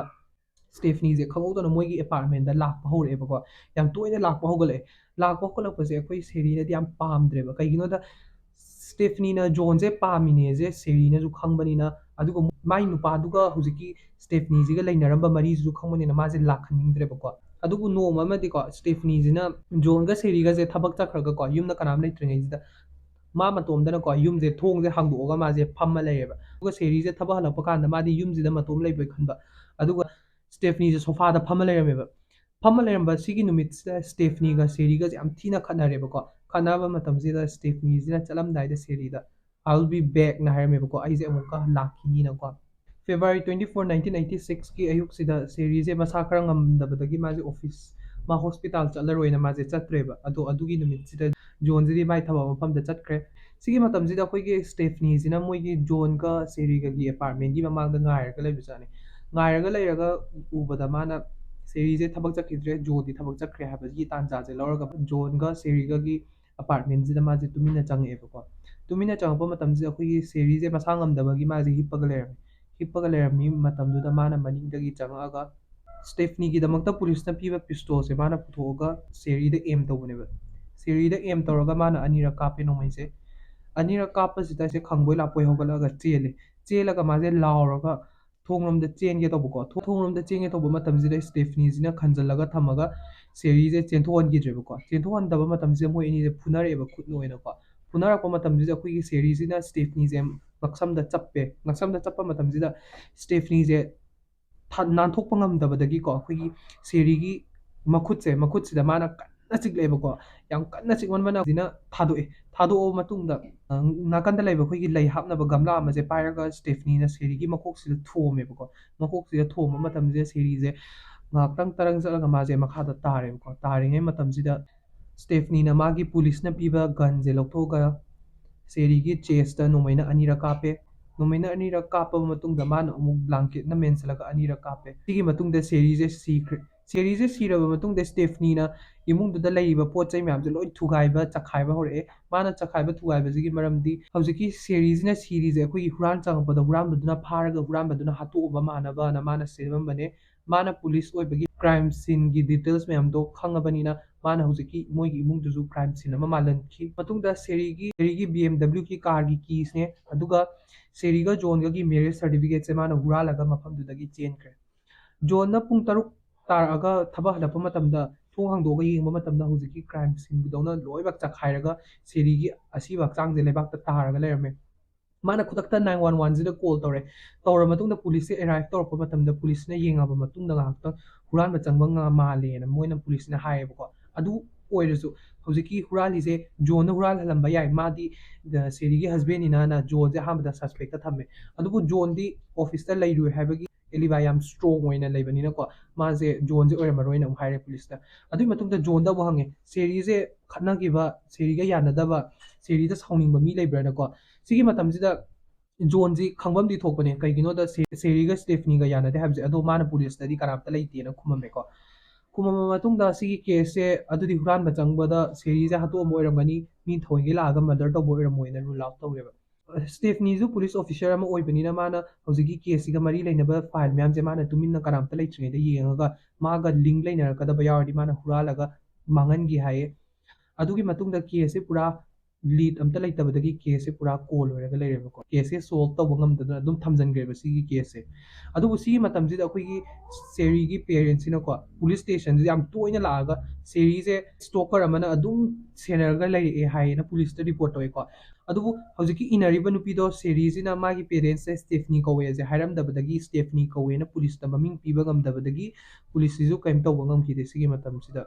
ꯁ꯭ꯇꯦꯐꯅꯤꯁꯦ ꯈꯪꯍꯧꯗꯅ ꯃꯣꯏꯒꯤ apartmentꯇ ꯂꯥꯛꯄ ꯍꯧꯔꯛꯑꯦꯕꯀꯣ꯫ ꯌꯥꯝ ꯇꯣꯏꯅ ꯂꯥꯛꯄ ꯍꯧꯒꯠꯂꯛꯑꯦ꯫ ꯂꯥꯛꯄ ꯍꯧꯒꯠꯂꯛꯄꯁꯦ ꯑꯩꯈꯣꯏ ꯁꯦꯔꯤꯅꯗꯤ ꯌꯥꯝ ꯄꯥꯝꯗ꯭ꯔꯦꯕ꯫ ꯀꯩꯒꯤꯅꯣꯗ, ꯁ꯭ꯇꯦꯐꯅꯤꯅ ꯖꯣꯟꯁꯦ ꯄꯥꯝꯃꯤꯅꯦꯁꯦ ꯁꯦꯔꯤꯅꯁꯨ ꯈꯪꯕꯅꯤꯅ, ꯑꯗꯨꯒ ꯃꯥꯏ ꯅꯨꯄꯥꯗꯨꯒ ꯍꯧꯖꯤꯛꯀꯤ ꯁ꯭ꯇꯦꯐꯅꯤꯁꯤꯒ ꯂꯩꯅꯔꯝꯕ ꯃꯔꯤꯁꯤꯁꯨ ꯈꯪꯕꯅꯤꯅ ꯃꯥꯁꯦ ꯂꯥꯛꯍꯟꯅꯤꯡꯗ꯭ꯔꯦꯕꯀꯣ꯫ ꯑꯗꯨꯕꯨ ꯅꯣꯡꯃ ꯑꯃꯗꯤꯀꯣ, ꯁ꯭ꯇꯦꯐꯅꯤꯁꯤꯅ ꯖꯣꯟꯒ ꯁꯦꯔꯤꯒꯁꯦ ꯊꯕꯛ ꯆꯠꯈ꯭ꯔꯒꯀꯣ, ꯌꯨꯝꯗ ꯀꯅꯥꯝ ꯂꯩꯇ꯭ꯔꯤꯉꯩꯁꯤꯗ ꯃꯥ ꯃꯇꯣꯝꯗꯅꯀꯣ ꯌꯨꯝꯁꯦ, ꯊꯣꯡꯁꯦ ꯍꯥꯡꯗꯣꯛꯑꯒ ꯃꯥꯁꯦ ꯐꯝꯃ ꯂꯩꯔꯦꯕ꯫ ꯑꯗꯨꯒ ꯁꯦꯔꯤꯁꯦ ꯊꯕꯛ ꯍꯜꯂꯛꯄ ꯀꯥꯟꯗ ꯃꯥꯗꯤ ꯌꯨꯝꯁꯤꯗ ꯃꯇꯣꯝ ꯂꯩꯕꯣꯏ ꯈꯟꯕ꯫ ꯑꯗꯨꯒ ꯁ꯭ꯇꯦꯐꯅꯤꯁꯦ ꯁꯣꯐꯥꯗ ꯐꯝꯃ ꯂꯩꯔꯝꯃꯦꯕ꯫ ꯐꯝꯃ ꯂꯩꯔꯝꯕ ꯁꯤꯒꯤ ꯅꯨꯃꯤꯠꯁꯤꯗ ꯁ꯭ꯇꯦꯐꯅꯤꯒ ꯁꯦꯔꯤꯒꯁꯦ ꯌꯥꯝ ꯊꯤꯅ ꯈꯠꯅꯔꯦꯕꯀꯣ꯫ ꯈꯠꯅꯕ ꯃꯇꯝꯁꯤꯗ ꯁ꯭ꯇꯦꯐꯅꯤꯁꯤꯅ ꯆꯠꯂꯝꯗꯥꯏꯗ ꯁꯦꯔꯤꯗ "I'll be back" ꯅ ꯍꯥꯏꯔꯝꯃꯦꯕꯀꯣ, "ꯑꯩꯁꯦ ꯑꯃꯨꯛꯀ ꯂꯥꯛꯈꯤꯅꯤꯅꯀꯣ"꯫ February twenty four, nineteen eighty six ꯀꯤ ꯑꯌꯨꯛꯁꯤꯗ ꯁꯦꯔꯤꯁꯦ ꯃꯁꯥ ꯈꯔ ꯉꯝꯗꯕꯗꯒꯤ ꯃꯥꯁꯦ ꯑꯣꯐꯤꯁ, ꯃꯥ ꯍꯣꯁꯄꯤꯇꯥꯜ ꯆꯠꯂꯔꯣꯏꯅ ꯃꯥꯁꯦ ꯆꯠꯇ꯭ꯔꯦꯕ꯫ ꯑꯗꯣ ꯑꯗꯨꯒꯤ ꯅꯨꯃꯤꯠꯁꯤꯗ ꯖꯣꯟꯁꯤꯗꯤ ꯃꯥꯏ ꯊꯕꯛ ꯃꯐꯝꯗ ꯆꯠꯈ꯭ꯔꯦ꯫ ꯁꯤꯒꯤ ꯃꯇꯝꯁꯤꯗ ꯑꯩꯈꯣꯏꯒꯤ ꯁ꯭ꯇꯦꯐꯅꯤꯁꯤꯅ ꯃꯣꯏꯒꯤ ꯖꯣꯟꯒ ꯁꯦꯔꯤꯒꯒꯤ ꯑꯦꯄꯥꯔꯠꯃꯦꯟꯒꯤ ꯃꯃꯥꯡꯗ ꯉꯥꯏꯔꯒ ꯂꯩꯕꯖꯥꯠꯅꯤ꯫ ꯉꯥꯏꯔꯒ ꯂꯩꯔꯒ ꯎꯕꯗ ꯃꯥꯅ ꯁꯦꯔꯤꯁꯦ ꯊꯕꯛ ꯆꯠꯈꯤꯗ꯭ꯔꯦ, ꯖꯣꯟꯗꯤ ꯊꯕꯛ ꯆꯠꯈ꯭ꯔꯦ ꯍꯥꯏꯕꯒꯤ ꯇꯥꯟꯖꯥꯁꯦ ꯂꯧꯔꯒ ꯖꯣꯟꯒ ꯁꯦꯔꯤꯒꯒꯤ ꯑꯦꯄꯥꯔꯠꯃꯦꯟꯁꯤꯗ ꯃꯥꯁꯦ ꯇꯨꯃꯤꯟꯅ ꯆꯪꯉꯛꯑꯦꯕꯀꯣ꯫ ꯇꯨꯃꯤꯟꯅ ꯆꯪꯉꯛꯄ ꯃꯇꯝꯁꯤꯗ ꯑꯩꯈꯣꯏꯒꯤ ꯁꯦꯔꯤꯁꯦ ꯃꯁꯥ ꯉꯝꯗꯕꯒꯤ ꯃꯥꯁꯦ ꯍꯤꯞꯄꯒ ꯂꯩꯔꯝꯃꯦ꯫ ꯍꯤꯞꯄꯒ ꯂꯩꯔꯝꯃꯤ ꯃꯇꯝꯗꯨꯗ ꯃꯥꯅ ꯃꯅꯤꯡꯗꯒꯤ ꯆꯪꯉꯛꯑꯒ ꯁ꯭ꯇꯦꯐꯅꯤꯒꯤꯗꯃꯛꯇ ꯄꯨꯂꯤꯁꯅ ꯄꯤꯕ ꯄꯤꯁꯇꯣꯜꯁꯦ ꯃꯥꯅ ꯄꯨꯊꯣꯛꯑꯒ ꯁꯦꯔꯤꯗ ꯑꯦꯝ ꯇꯧꯕꯅꯦꯕ꯫ ꯁꯦꯔꯤꯗ ꯑꯦꯝ ꯇꯧꯔꯒ ꯃꯥꯅ ꯑꯅꯤꯔꯛ ꯀꯥꯞꯄꯦ ꯅꯣꯡꯃꯩꯁꯦ꯫ ꯑꯅꯤꯔꯛ ꯀꯥꯞꯄꯁꯤꯗ ꯑꯩꯁꯦ ꯈꯪꯕꯣꯏ ꯂꯥꯛꯄꯣꯏ ꯍꯧꯒꯠꯂꯒ ꯆꯦꯜꯂꯦ꯫ ꯆꯦꯜꯂꯒ ꯃꯥꯁꯦ ꯂꯥꯎꯔꯒ ꯊꯣꯡꯂꯣꯝꯗ ꯆꯦꯟꯒꯦ ꯇꯧꯕꯀꯣ꯫ ꯊꯣꯡ-, ꯊꯣꯡꯂꯣꯝꯗ ꯆꯦꯟꯒꯦ ꯇꯧꯕ ꯃꯇꯝꯁꯤꯗ ꯁ꯭ꯇꯦꯐꯅꯤꯁꯤꯅ ꯈꯟꯖꯜꯂꯒ ꯊꯝꯃꯒ ꯁꯦꯔꯤꯁꯦ ꯆꯦꯟꯊꯣꯛꯍꯟꯈꯤꯗ꯭ꯔꯦꯕꯀꯣ꯫ ꯆꯦꯟꯊꯣꯛꯍꯟꯗꯕ ꯃꯇꯝꯁꯤꯗ ꯃꯣꯏ ꯑꯅꯤꯁꯦ ꯐꯨꯅꯔꯛꯑꯦꯕ ꯈꯨꯠꯅ ꯑꯣꯏꯅꯀꯣ꯫ ꯐꯨꯅꯔꯛꯄ ꯃꯇꯝꯁꯤꯗ ꯑꯩꯈꯣꯏꯒꯤ ꯁꯦꯔꯤꯁꯤꯅ ꯁ꯭ꯇꯦꯐꯅꯤꯁꯦ ꯉꯛꯁꯝꯗ ꯆꯞꯄꯦ꯫ ꯉꯛꯁꯝꯗ ꯆꯞꯄ ꯃꯇꯝꯁꯤꯗ ꯁ꯭ꯇꯦꯐꯅꯤꯁꯦ ꯊ-, ꯅꯥꯟꯊꯣꯛꯄ ꯉꯝꯗꯕꯗꯒꯤꯀꯣ ꯑꯩꯈꯣꯏꯒꯤ ꯁꯦꯔꯤꯒꯤ ꯃꯈꯨꯠꯁꯦ, ꯃꯈꯨꯠꯁꯤꯗ ꯃꯥꯅ ꯀꯟꯅ ꯆꯤꯛꯂꯛꯑꯦꯕꯀꯣ꯫ ꯌꯥꯝ ꯀꯟꯅ ꯆꯤꯛꯃꯟꯕꯅ ꯁꯤꯅ ꯊꯥꯗꯣꯛꯑꯦ꯫ ꯊꯥꯗꯣꯛꯑꯕ ꯃꯇꯨꯡꯗ, ꯑ, ꯅꯥꯀꯟꯗ ꯂꯩꯕ ꯑꯩꯈꯣꯏꯒꯤ ꯂꯩ ꯍꯥꯞꯅꯕ ꯒꯝꯂꯥ ꯑꯃꯁꯦ ꯄꯥꯏꯔꯒ ꯁ꯭ꯇꯦꯐꯅꯤꯅ ꯁꯦꯔꯤꯒꯤ ꯃꯀꯣꯛꯁꯤꯗ ꯊꯣꯝꯃꯦꯕꯀꯣ꯫ ꯃꯀꯣꯛꯁꯤꯗ ꯊꯣꯝꯕ ꯃꯇꯝꯁꯤꯗ ꯁꯦꯔꯤꯁꯦ ꯉꯥꯏꯍꯥꯛꯇꯪ ꯇꯔꯪ ꯆꯠꯂꯒ ꯃꯥꯁꯦ ꯃꯈꯥꯗ ꯇꯥꯔꯦꯕꯀꯣ꯫ ꯇꯥꯔꯤꯉꯩ ꯃꯇꯝꯁꯤꯗ ꯁ꯭ꯇꯦꯐꯅꯤꯅ ꯃꯥꯒꯤ ꯄꯨꯂꯤꯁꯅ ꯄꯤꯕ ꯒꯟꯁꯦ ꯂꯧꯊꯣꯛꯑꯒ ꯁꯦꯔꯤꯒꯤ ꯆꯦꯁꯇ ꯅꯣꯡꯃꯩꯅ ꯑꯅꯤꯔꯛ ꯀꯥꯞꯄꯦ꯫ ꯅꯣꯡꯃꯩꯅ ꯑꯅꯤꯔꯛ ꯀꯥꯞꯄꯕ ꯃꯇꯨꯡꯗ ꯃꯥꯅ ꯑꯃꯨꯛ ꯕ꯭ꯂꯥꯡꯀꯦꯠꯅ ꯃꯦꯟꯁꯤꯜꯂꯒ ꯑꯅꯤꯔꯛ ꯀꯥꯞꯄꯦ꯫ ꯁꯤꯒꯤ ꯃꯇꯨꯡꯗ ꯁꯦꯔꯤꯁꯦ ꯁꯤꯈ꯭ꯔꯦ꯫ ꯁꯦꯔꯤꯁꯦ ꯁꯤꯔꯕ ꯃꯇꯨꯡꯗ ꯁ꯭ꯇꯦꯐꯅꯤꯅ ꯏꯃꯨꯡꯗꯨꯗ ꯂꯩꯔꯤꯕ ꯄꯣꯠ ꯆꯩ ꯃꯌꯥꯝꯁꯦ ꯂꯣꯏ ꯊꯨꯒꯥꯏꯕ, ꯆꯈꯥꯏꯕ ꯍꯧꯔꯛꯑꯦ꯫ ꯃꯥꯅ ꯆꯈꯥꯏꯕ ꯊꯨꯒꯥꯏꯕꯁꯤꯒꯤ ꯃꯔꯝꯗꯤ ꯍꯧꯖꯤꯛꯀꯤ ꯁꯦꯔꯤꯁꯤꯅ ꯁꯤꯔꯤꯁꯦ ꯑꯩꯈꯣꯏꯒꯤ ꯍꯨꯔꯥꯟ ꯆꯪꯉꯛꯄꯗ ꯍꯨꯔꯥꯟꯕꯗꯨꯅ ꯐꯥꯔꯒ ꯍꯨꯔꯥꯟꯕꯗꯨꯅ ꯍꯥꯠꯇꯣꯛꯑꯕ ꯃꯥꯟꯅꯕꯅ ꯃꯥꯅ ꯁꯦꯝꯃꯝꯕꯅꯦ꯫ ꯃꯥꯅ ꯄꯨꯂꯤꯁ ꯑꯣꯏꯕꯒꯤ ꯀ꯭ꯔꯥꯏꯝ ꯁꯤꯟꯒꯤ ꯗꯤꯇꯦꯜꯁ ꯃꯌꯥꯝꯗꯣ ꯈꯪꯉꯕꯅꯤꯅ ꯃꯥꯅ ꯍꯧꯖꯤꯛꯀꯤ ꯃꯣꯏꯒꯤ ꯏꯃꯨꯡꯗꯨꯁꯨ ꯀ꯭ꯔꯥꯏꯝ ꯁꯤꯟ ꯑꯃ ꯃꯥꯜꯍꯟꯈꯤ꯫ ꯃꯇꯨꯡꯗ ꯁꯦꯔꯤꯒꯤ, ꯁꯦꯔꯤꯒꯤ ꯕꯤ ꯑꯦꯝ ꯗꯕ꯭ꯂꯤꯎꯒꯤ ꯀꯥꯔꯒꯤ ꯀꯤꯁꯅꯦ, ꯑꯗꯨꯒ ꯁꯦꯔꯤꯒ ꯖꯣꯟꯒꯒꯤ ꯃꯦꯔꯤꯌꯦꯖ ꯁꯥꯔꯇꯤꯐꯤꯀꯦꯠꯁꯦ ꯃꯥꯅ ꯍꯨꯔꯥꯜꯂꯒ ꯃꯐꯝꯗꯨꯗꯒꯤ ꯆꯦꯟꯈ꯭ꯔꯦ꯫ ꯖꯣꯟꯅ ꯄꯨꯡ ꯇꯔꯨꯛ ꯇꯥꯔꯛꯑꯒ ꯊꯕꯛ ꯍꯜꯂꯛꯄ ꯃꯇꯝꯗ ꯊꯣꯡ ꯍꯥꯡꯗꯣꯛꯑꯒ ꯌꯦꯡꯕ ꯃꯇꯝꯗ ꯍꯧꯖꯤꯛꯀꯤ ꯀ꯭ꯔꯥꯏꯝ ꯁꯤꯟꯒꯤꯗꯧꯅ ꯂꯣꯏꯅꯃꯛ ꯆꯈꯥꯏꯔꯒ ꯁꯦꯔꯤꯒꯤ ꯑꯁꯤꯕ ꯍꯛꯆꯥꯡꯁꯦ ꯂꯩꯕꯥꯛꯇ ꯇꯥꯔꯒ ꯂꯩꯔꯝꯃꯦ꯫ ꯃꯥꯅ ꯈꯨꯗꯛꯇ ꯅꯥꯏꯟ ꯋꯥꯟ ꯋꯥꯟꯁꯤꯗ ꯀꯣꯜ ꯇꯧꯔꯦ꯫ ꯇꯧꯔ ꯃꯇꯨꯡꯗ ꯄꯨꯂꯤꯁꯁꯦ ꯑꯦꯔꯥꯏꯚ ꯇꯧꯔꯛꯄ ꯃꯇꯝꯗ ꯄꯨꯂꯤꯁꯅ ꯌꯦꯡꯉꯕ ꯃꯇꯨꯡꯗ ꯉꯥꯏꯍꯥꯛꯇꯪ ꯍꯨꯔꯥꯟꯕ ꯆꯪꯕ ꯉ- ꯃꯥꯜꯂꯦꯅ ꯃꯣꯏꯅ ꯄꯨꯂꯤꯁꯅ ꯍꯥꯏꯌꯦꯕꯀꯣ꯫ ꯑꯗꯨ ꯑꯣꯏꯔꯁꯨ ꯍꯧꯖꯤꯛꯀꯤ ꯍꯨꯔꯥꯜꯂꯤꯁꯦ ꯖꯣꯟꯅ ꯍꯨꯔꯥꯜꯍꯜꯂꯝꯕ ꯌꯥꯏ, ꯃꯥꯗꯤ ꯁꯦꯔꯤꯒꯤ ꯍꯁꯕꯦꯟꯅꯤꯅꯅ ꯖꯣꯟꯁꯦ ꯑꯍꯥꯟꯕꯗ ꯁꯁꯄꯦꯛꯇ ꯊꯝꯃꯦ꯫ ꯑꯗꯨꯕꯨ ꯖꯣꯟꯗꯤ ꯑꯣꯐꯤꯁꯇ ꯂꯩꯔꯣꯏ ꯍꯥꯏꯕꯒꯤ ꯑꯦꯂꯤꯕꯥꯏ ꯌꯥꯝ ꯁ꯭ꯇꯔꯣꯡ ꯑꯣꯏꯅ ꯂꯩꯕꯅꯤꯅꯀꯣ, ꯃꯥꯁꯦ ꯖꯣꯟꯁꯦ ꯑꯣꯏꯔꯝꯃꯔꯣꯏꯅ ꯑꯃꯨꯛ ꯍꯥꯏꯔꯦ ꯄꯨꯂꯤꯁꯇ꯫ ꯑꯗꯨꯒꯤ ꯃꯇꯨꯡꯗ ꯖꯣꯟꯗ ꯑꯃꯨꯛ ꯍꯪꯉꯦ, ꯁꯦꯔꯤꯁꯦ ꯈꯠꯅꯈꯤꯕ, ꯁꯦꯔꯤꯒ ꯌꯥꯅꯗꯕ, ꯁꯦꯔꯤꯗ ꯁꯥꯎꯅꯤꯡꯕ ꯃꯤ ꯂꯩꯕ꯭ꯔꯥꯅꯀꯣ꯫ ꯁꯤꯒꯤ ꯃꯇꯝꯁꯤꯗ ꯖꯣꯟꯁꯤ ꯈꯪꯐꯝꯗꯤ ꯊꯣꯛꯄꯅꯦ, ꯀꯩꯒꯤꯅꯣꯗ ꯁꯦ- ꯁꯦꯔꯤꯒ ꯁ꯭ꯇꯦꯐꯅꯤꯒ ꯌꯥꯅꯗꯦ ꯍꯥꯏꯕꯁꯦ꯫ ꯑꯗꯣ ꯃꯥꯅ ꯄꯨꯂꯤꯁꯇꯗꯤ ꯀꯅꯥꯝꯇ ꯂꯩꯇꯦꯅ ꯈꯨꯝꯃꯝꯃꯦꯀꯣ꯫ ꯈꯨꯝꯃꯝꯕ ꯃꯇꯨꯡꯗ ꯁꯤꯒꯤ ꯀꯦꯁꯁꯦ ꯑꯗꯨꯗꯤ ꯍꯨꯔꯥꯟꯕ ꯆꯪꯕꯗ ꯁꯦꯔꯤꯁꯦ ꯍꯥꯠꯇꯣꯛꯑꯝꯕ ꯑꯣꯏꯔꯝꯒꯅꯤ, ꯃꯤ ꯊꯑꯣꯏꯒꯤ ꯂꯥꯛꯑꯒ ꯃꯔꯗꯔ ꯇꯧꯕ ꯑꯣꯏꯔꯝꯃꯣꯏꯅ ꯔꯨꯜ ꯑꯥꯎꯠ ꯇꯧꯔꯦꯕ꯫ ꯁ꯭ꯇꯦꯐꯅꯤꯁꯨ ꯄꯨꯂꯤꯁ ꯑꯣꯐꯤꯁꯔ ꯑꯃ ꯑꯣꯏꯕꯅꯤꯅ ꯃꯥꯅ ꯍꯧꯖꯤꯛꯀꯤ ꯀꯦꯁꯁꯤꯒ ꯃꯔꯤ ꯂꯩꯅꯕ ꯐꯥꯏꯜ ꯃꯌꯥꯝꯁꯦ ꯃꯥꯅ ꯇꯨꯃꯤꯟꯅ ꯀꯅꯥꯝꯇ ꯂꯩꯇ꯭ꯔꯤꯉꯩꯗ ꯌꯦꯡꯉꯒ ꯃꯥꯒ ꯂꯤꯡ ꯂꯩꯅꯔꯛꯀꯗꯕ ꯌꯥꯎꯔꯗꯤ ꯃꯥꯅ ꯍꯨꯔꯥꯜꯂꯒ ꯃꯥꯡꯍꯟꯒꯦ ꯍꯥꯏꯌꯦ꯫ ꯑꯗꯨꯒꯤ ꯃꯇꯨꯡꯗ ꯀꯦꯁꯁꯦ ꯄꯨꯔꯥ ꯂꯤꯗ ꯑꯝꯇ ꯂꯩꯇꯕꯗꯒꯤ ꯀꯦꯁꯁꯦ ꯄꯨꯔꯥ ꯀꯣꯜ ꯑꯣꯏꯔꯒ ꯂꯩꯔꯦꯕꯀꯣ꯫ ꯀꯦꯁꯁꯦ ꯁꯣꯜꯕ ꯇꯧꯕ ꯉꯝꯗꯗꯅ ꯑꯗꯨꯝ ꯊꯝꯖꯤꯟꯈ꯭ꯔꯦꯕ ꯁꯤꯒꯤ ꯀꯦꯁꯁꯦ꯫ ꯑꯗꯨꯕꯨ ꯁꯤꯒꯤ ꯃꯇꯝꯁꯤꯗ ꯑꯩꯈꯣꯏꯒꯤ ꯁꯦꯔꯤꯒꯤ ꯄꯦꯔꯦꯟꯁꯁꯤꯅꯀꯣ ꯄꯨꯂꯤꯁ ꯁ꯭ꯇꯦꯁꯟꯁꯤꯗ ꯌꯥꯝ ꯇꯣꯏꯅ ꯂꯥꯛꯑꯒ ꯁꯦꯔꯤꯁꯦ ꯁ꯭ꯇꯣꯀꯔ ꯑꯃꯅ ꯑꯗꯨꯝ ꯁꯦꯟꯅꯔꯒ ꯂꯩꯔꯛꯑꯦ ꯍꯥꯏꯌꯦꯅ ꯄꯨꯂꯤꯁꯇ ꯔꯤꯄꯣꯔꯠ ꯇꯧꯋꯦꯀꯣ꯫ ꯑꯗꯨꯕꯨ ꯍꯧꯖꯤꯛꯀꯤ ꯏꯟꯅꯔꯤꯕ ꯅꯨꯄꯤꯗꯣ ꯁꯦꯔꯤꯁꯤꯅ ꯃꯥꯒꯤ ꯄꯦꯔꯦꯟꯁꯁꯦ ꯁ꯭ꯇꯦꯐꯅꯤ ꯀꯧꯋꯦꯁꯦ ꯍꯥꯏꯔꯝꯗꯕꯗꯒꯤ ꯁ꯭ꯇꯦꯐꯅꯤ ꯀꯧꯋꯦꯅ ꯄꯨꯂꯤꯁꯇ ꯃꯃꯤꯡ ꯄꯤꯕ ꯉꯝꯗꯕꯗꯒꯤ ꯄꯨꯂꯤꯁꯁꯤꯁꯨ ꯀꯔꯤꯝ ꯇꯧꯕ ꯉꯝꯈꯤꯗꯦ ꯁꯤꯒꯤ ꯃꯇꯝꯁꯤꯗ꯫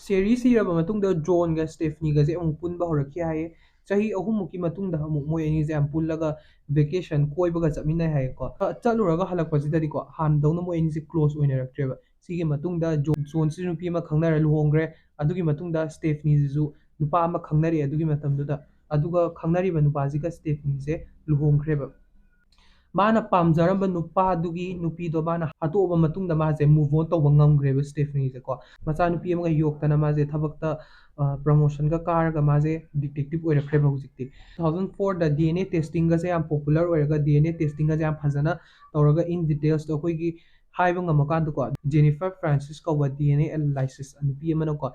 ꯁꯦꯔꯤ ꯁꯤꯔꯕ ꯃꯇꯨꯡꯗ ꯖꯣꯟꯒ ꯁ꯭ꯇꯦꯐꯅꯤꯒꯁꯦ ꯑꯃꯨꯛ ꯄꯨꯟꯕ ꯍꯧꯔꯛꯈꯤ ꯍꯥꯏꯌꯦ꯫ ꯆꯍꯤ ꯑꯍꯨꯝꯃꯨꯛꯀꯤ ꯃꯇꯨꯡꯗ ꯑꯃꯨꯛ ꯃꯣꯏ ꯑꯅꯤꯁꯦ ꯌꯥꯝ ꯄꯨꯜꯂꯒ ꯚꯦꯀꯦꯁꯟ ꯀꯣꯏꯕꯒ ꯆꯠꯃꯤꯟꯅꯩ ꯍꯥꯏꯌꯦꯀꯣ꯫ ꯆꯠꯂꯨꯔꯒ ꯍꯜꯂꯛꯄꯁꯤꯗꯗꯤꯀꯣ ꯍꯥꯟꯅꯗꯧꯅ ꯃꯣꯏ ꯑꯅꯤꯁꯦ ꯀ꯭ꯂꯣꯁ ꯑꯣꯏꯅꯔꯛꯇ꯭ꯔꯦꯕ꯫ ꯁꯤꯒꯤ ꯃꯇꯨꯡꯗ ꯖꯣ- ꯖꯣꯟꯁꯤꯁꯨ ꯅꯨꯄꯤ ꯑꯃ ꯈꯪꯅꯔ ꯂꯨꯍꯣꯡꯈ꯭ꯔꯦ꯫ ꯑꯗꯨꯒꯤ ꯃꯇꯨꯡꯗ ꯁ꯭ꯇꯦꯐꯅꯤꯁꯤꯁꯨ ꯅꯨꯄꯥ ꯑꯃ ꯈꯪꯅꯔꯛꯑꯦ ꯑꯗꯨꯒꯤ ꯃꯇꯝꯗꯨꯗ꯫ ꯑꯗꯨꯒ ꯈꯪꯅꯔꯤꯕ ꯅꯨꯄꯥꯁꯤꯒ ꯁ꯭ꯇꯦꯐꯅꯤꯁꯦ ꯂꯨꯍꯣꯡꯈ꯭ꯔꯦꯕ꯫ ꯃꯥꯅ ꯄꯥꯝꯖꯔꯝꯕ ꯅꯨꯄꯥꯗꯨꯒꯤ ꯅꯨꯄꯤꯗꯣ ꯃꯥꯅ ꯍꯥꯠꯇꯣꯛꯑꯕ ꯃꯇꯨꯡꯗ ꯃꯥꯁꯦ ꯃꯨꯚ ꯑꯣꯟ ꯇꯧꯕ ꯉꯝꯈ꯭ꯔꯦꯕ ꯁ꯭ꯇꯦꯐꯅꯤꯁꯦꯀꯣ꯫ ꯃꯆꯥꯅꯨꯄꯤ ꯑꯃꯒ ꯌꯣꯛꯇꯅ ꯃꯥꯁꯦ ꯊꯕꯛꯇ ꯄ꯭ꯔꯃꯣꯁꯟꯒ ꯀꯥꯔꯒ ꯃꯥꯁꯦ ꯗꯤꯇꯦꯛꯇꯤꯚ ꯑꯣꯏꯔꯛꯈ꯭ꯔꯦꯕ ꯍꯧꯖꯤꯛꯇꯤ꯫ ꯇꯨ ꯊꯥꯎꯖꯟ ꯐꯣꯔꯗ ꯗꯤ ꯑꯦꯟ ꯑꯦ ꯇꯦꯁꯇꯤꯡꯒꯁꯦ ꯌꯥꯝ ꯄꯣꯄꯨꯂꯔ ꯑꯣꯏꯔꯒ ꯗꯤ ꯑꯦꯟ ꯑꯦ ꯇꯦꯁꯇꯤꯡꯒꯁꯦ ꯌꯥꯝ ꯐꯖꯅ ꯇꯧꯔꯒ ꯏꯟ ꯗꯤꯇꯦꯜꯁꯇ ꯑꯩꯈꯣꯏꯒꯤ ꯍꯥꯏꯕ ꯉꯝꯃꯀꯥꯟꯗꯀꯣ ꯖꯦꯅꯤꯐꯔ ꯐ꯭ꯔꯥꯟꯁꯤꯁ ꯀꯧꯕ ꯗꯤ ꯑꯦꯟ ꯑꯦ ꯑꯦꯅꯥꯂꯥꯏꯁꯤꯁ ꯅꯨꯄꯤ ꯑꯃꯅꯀꯣ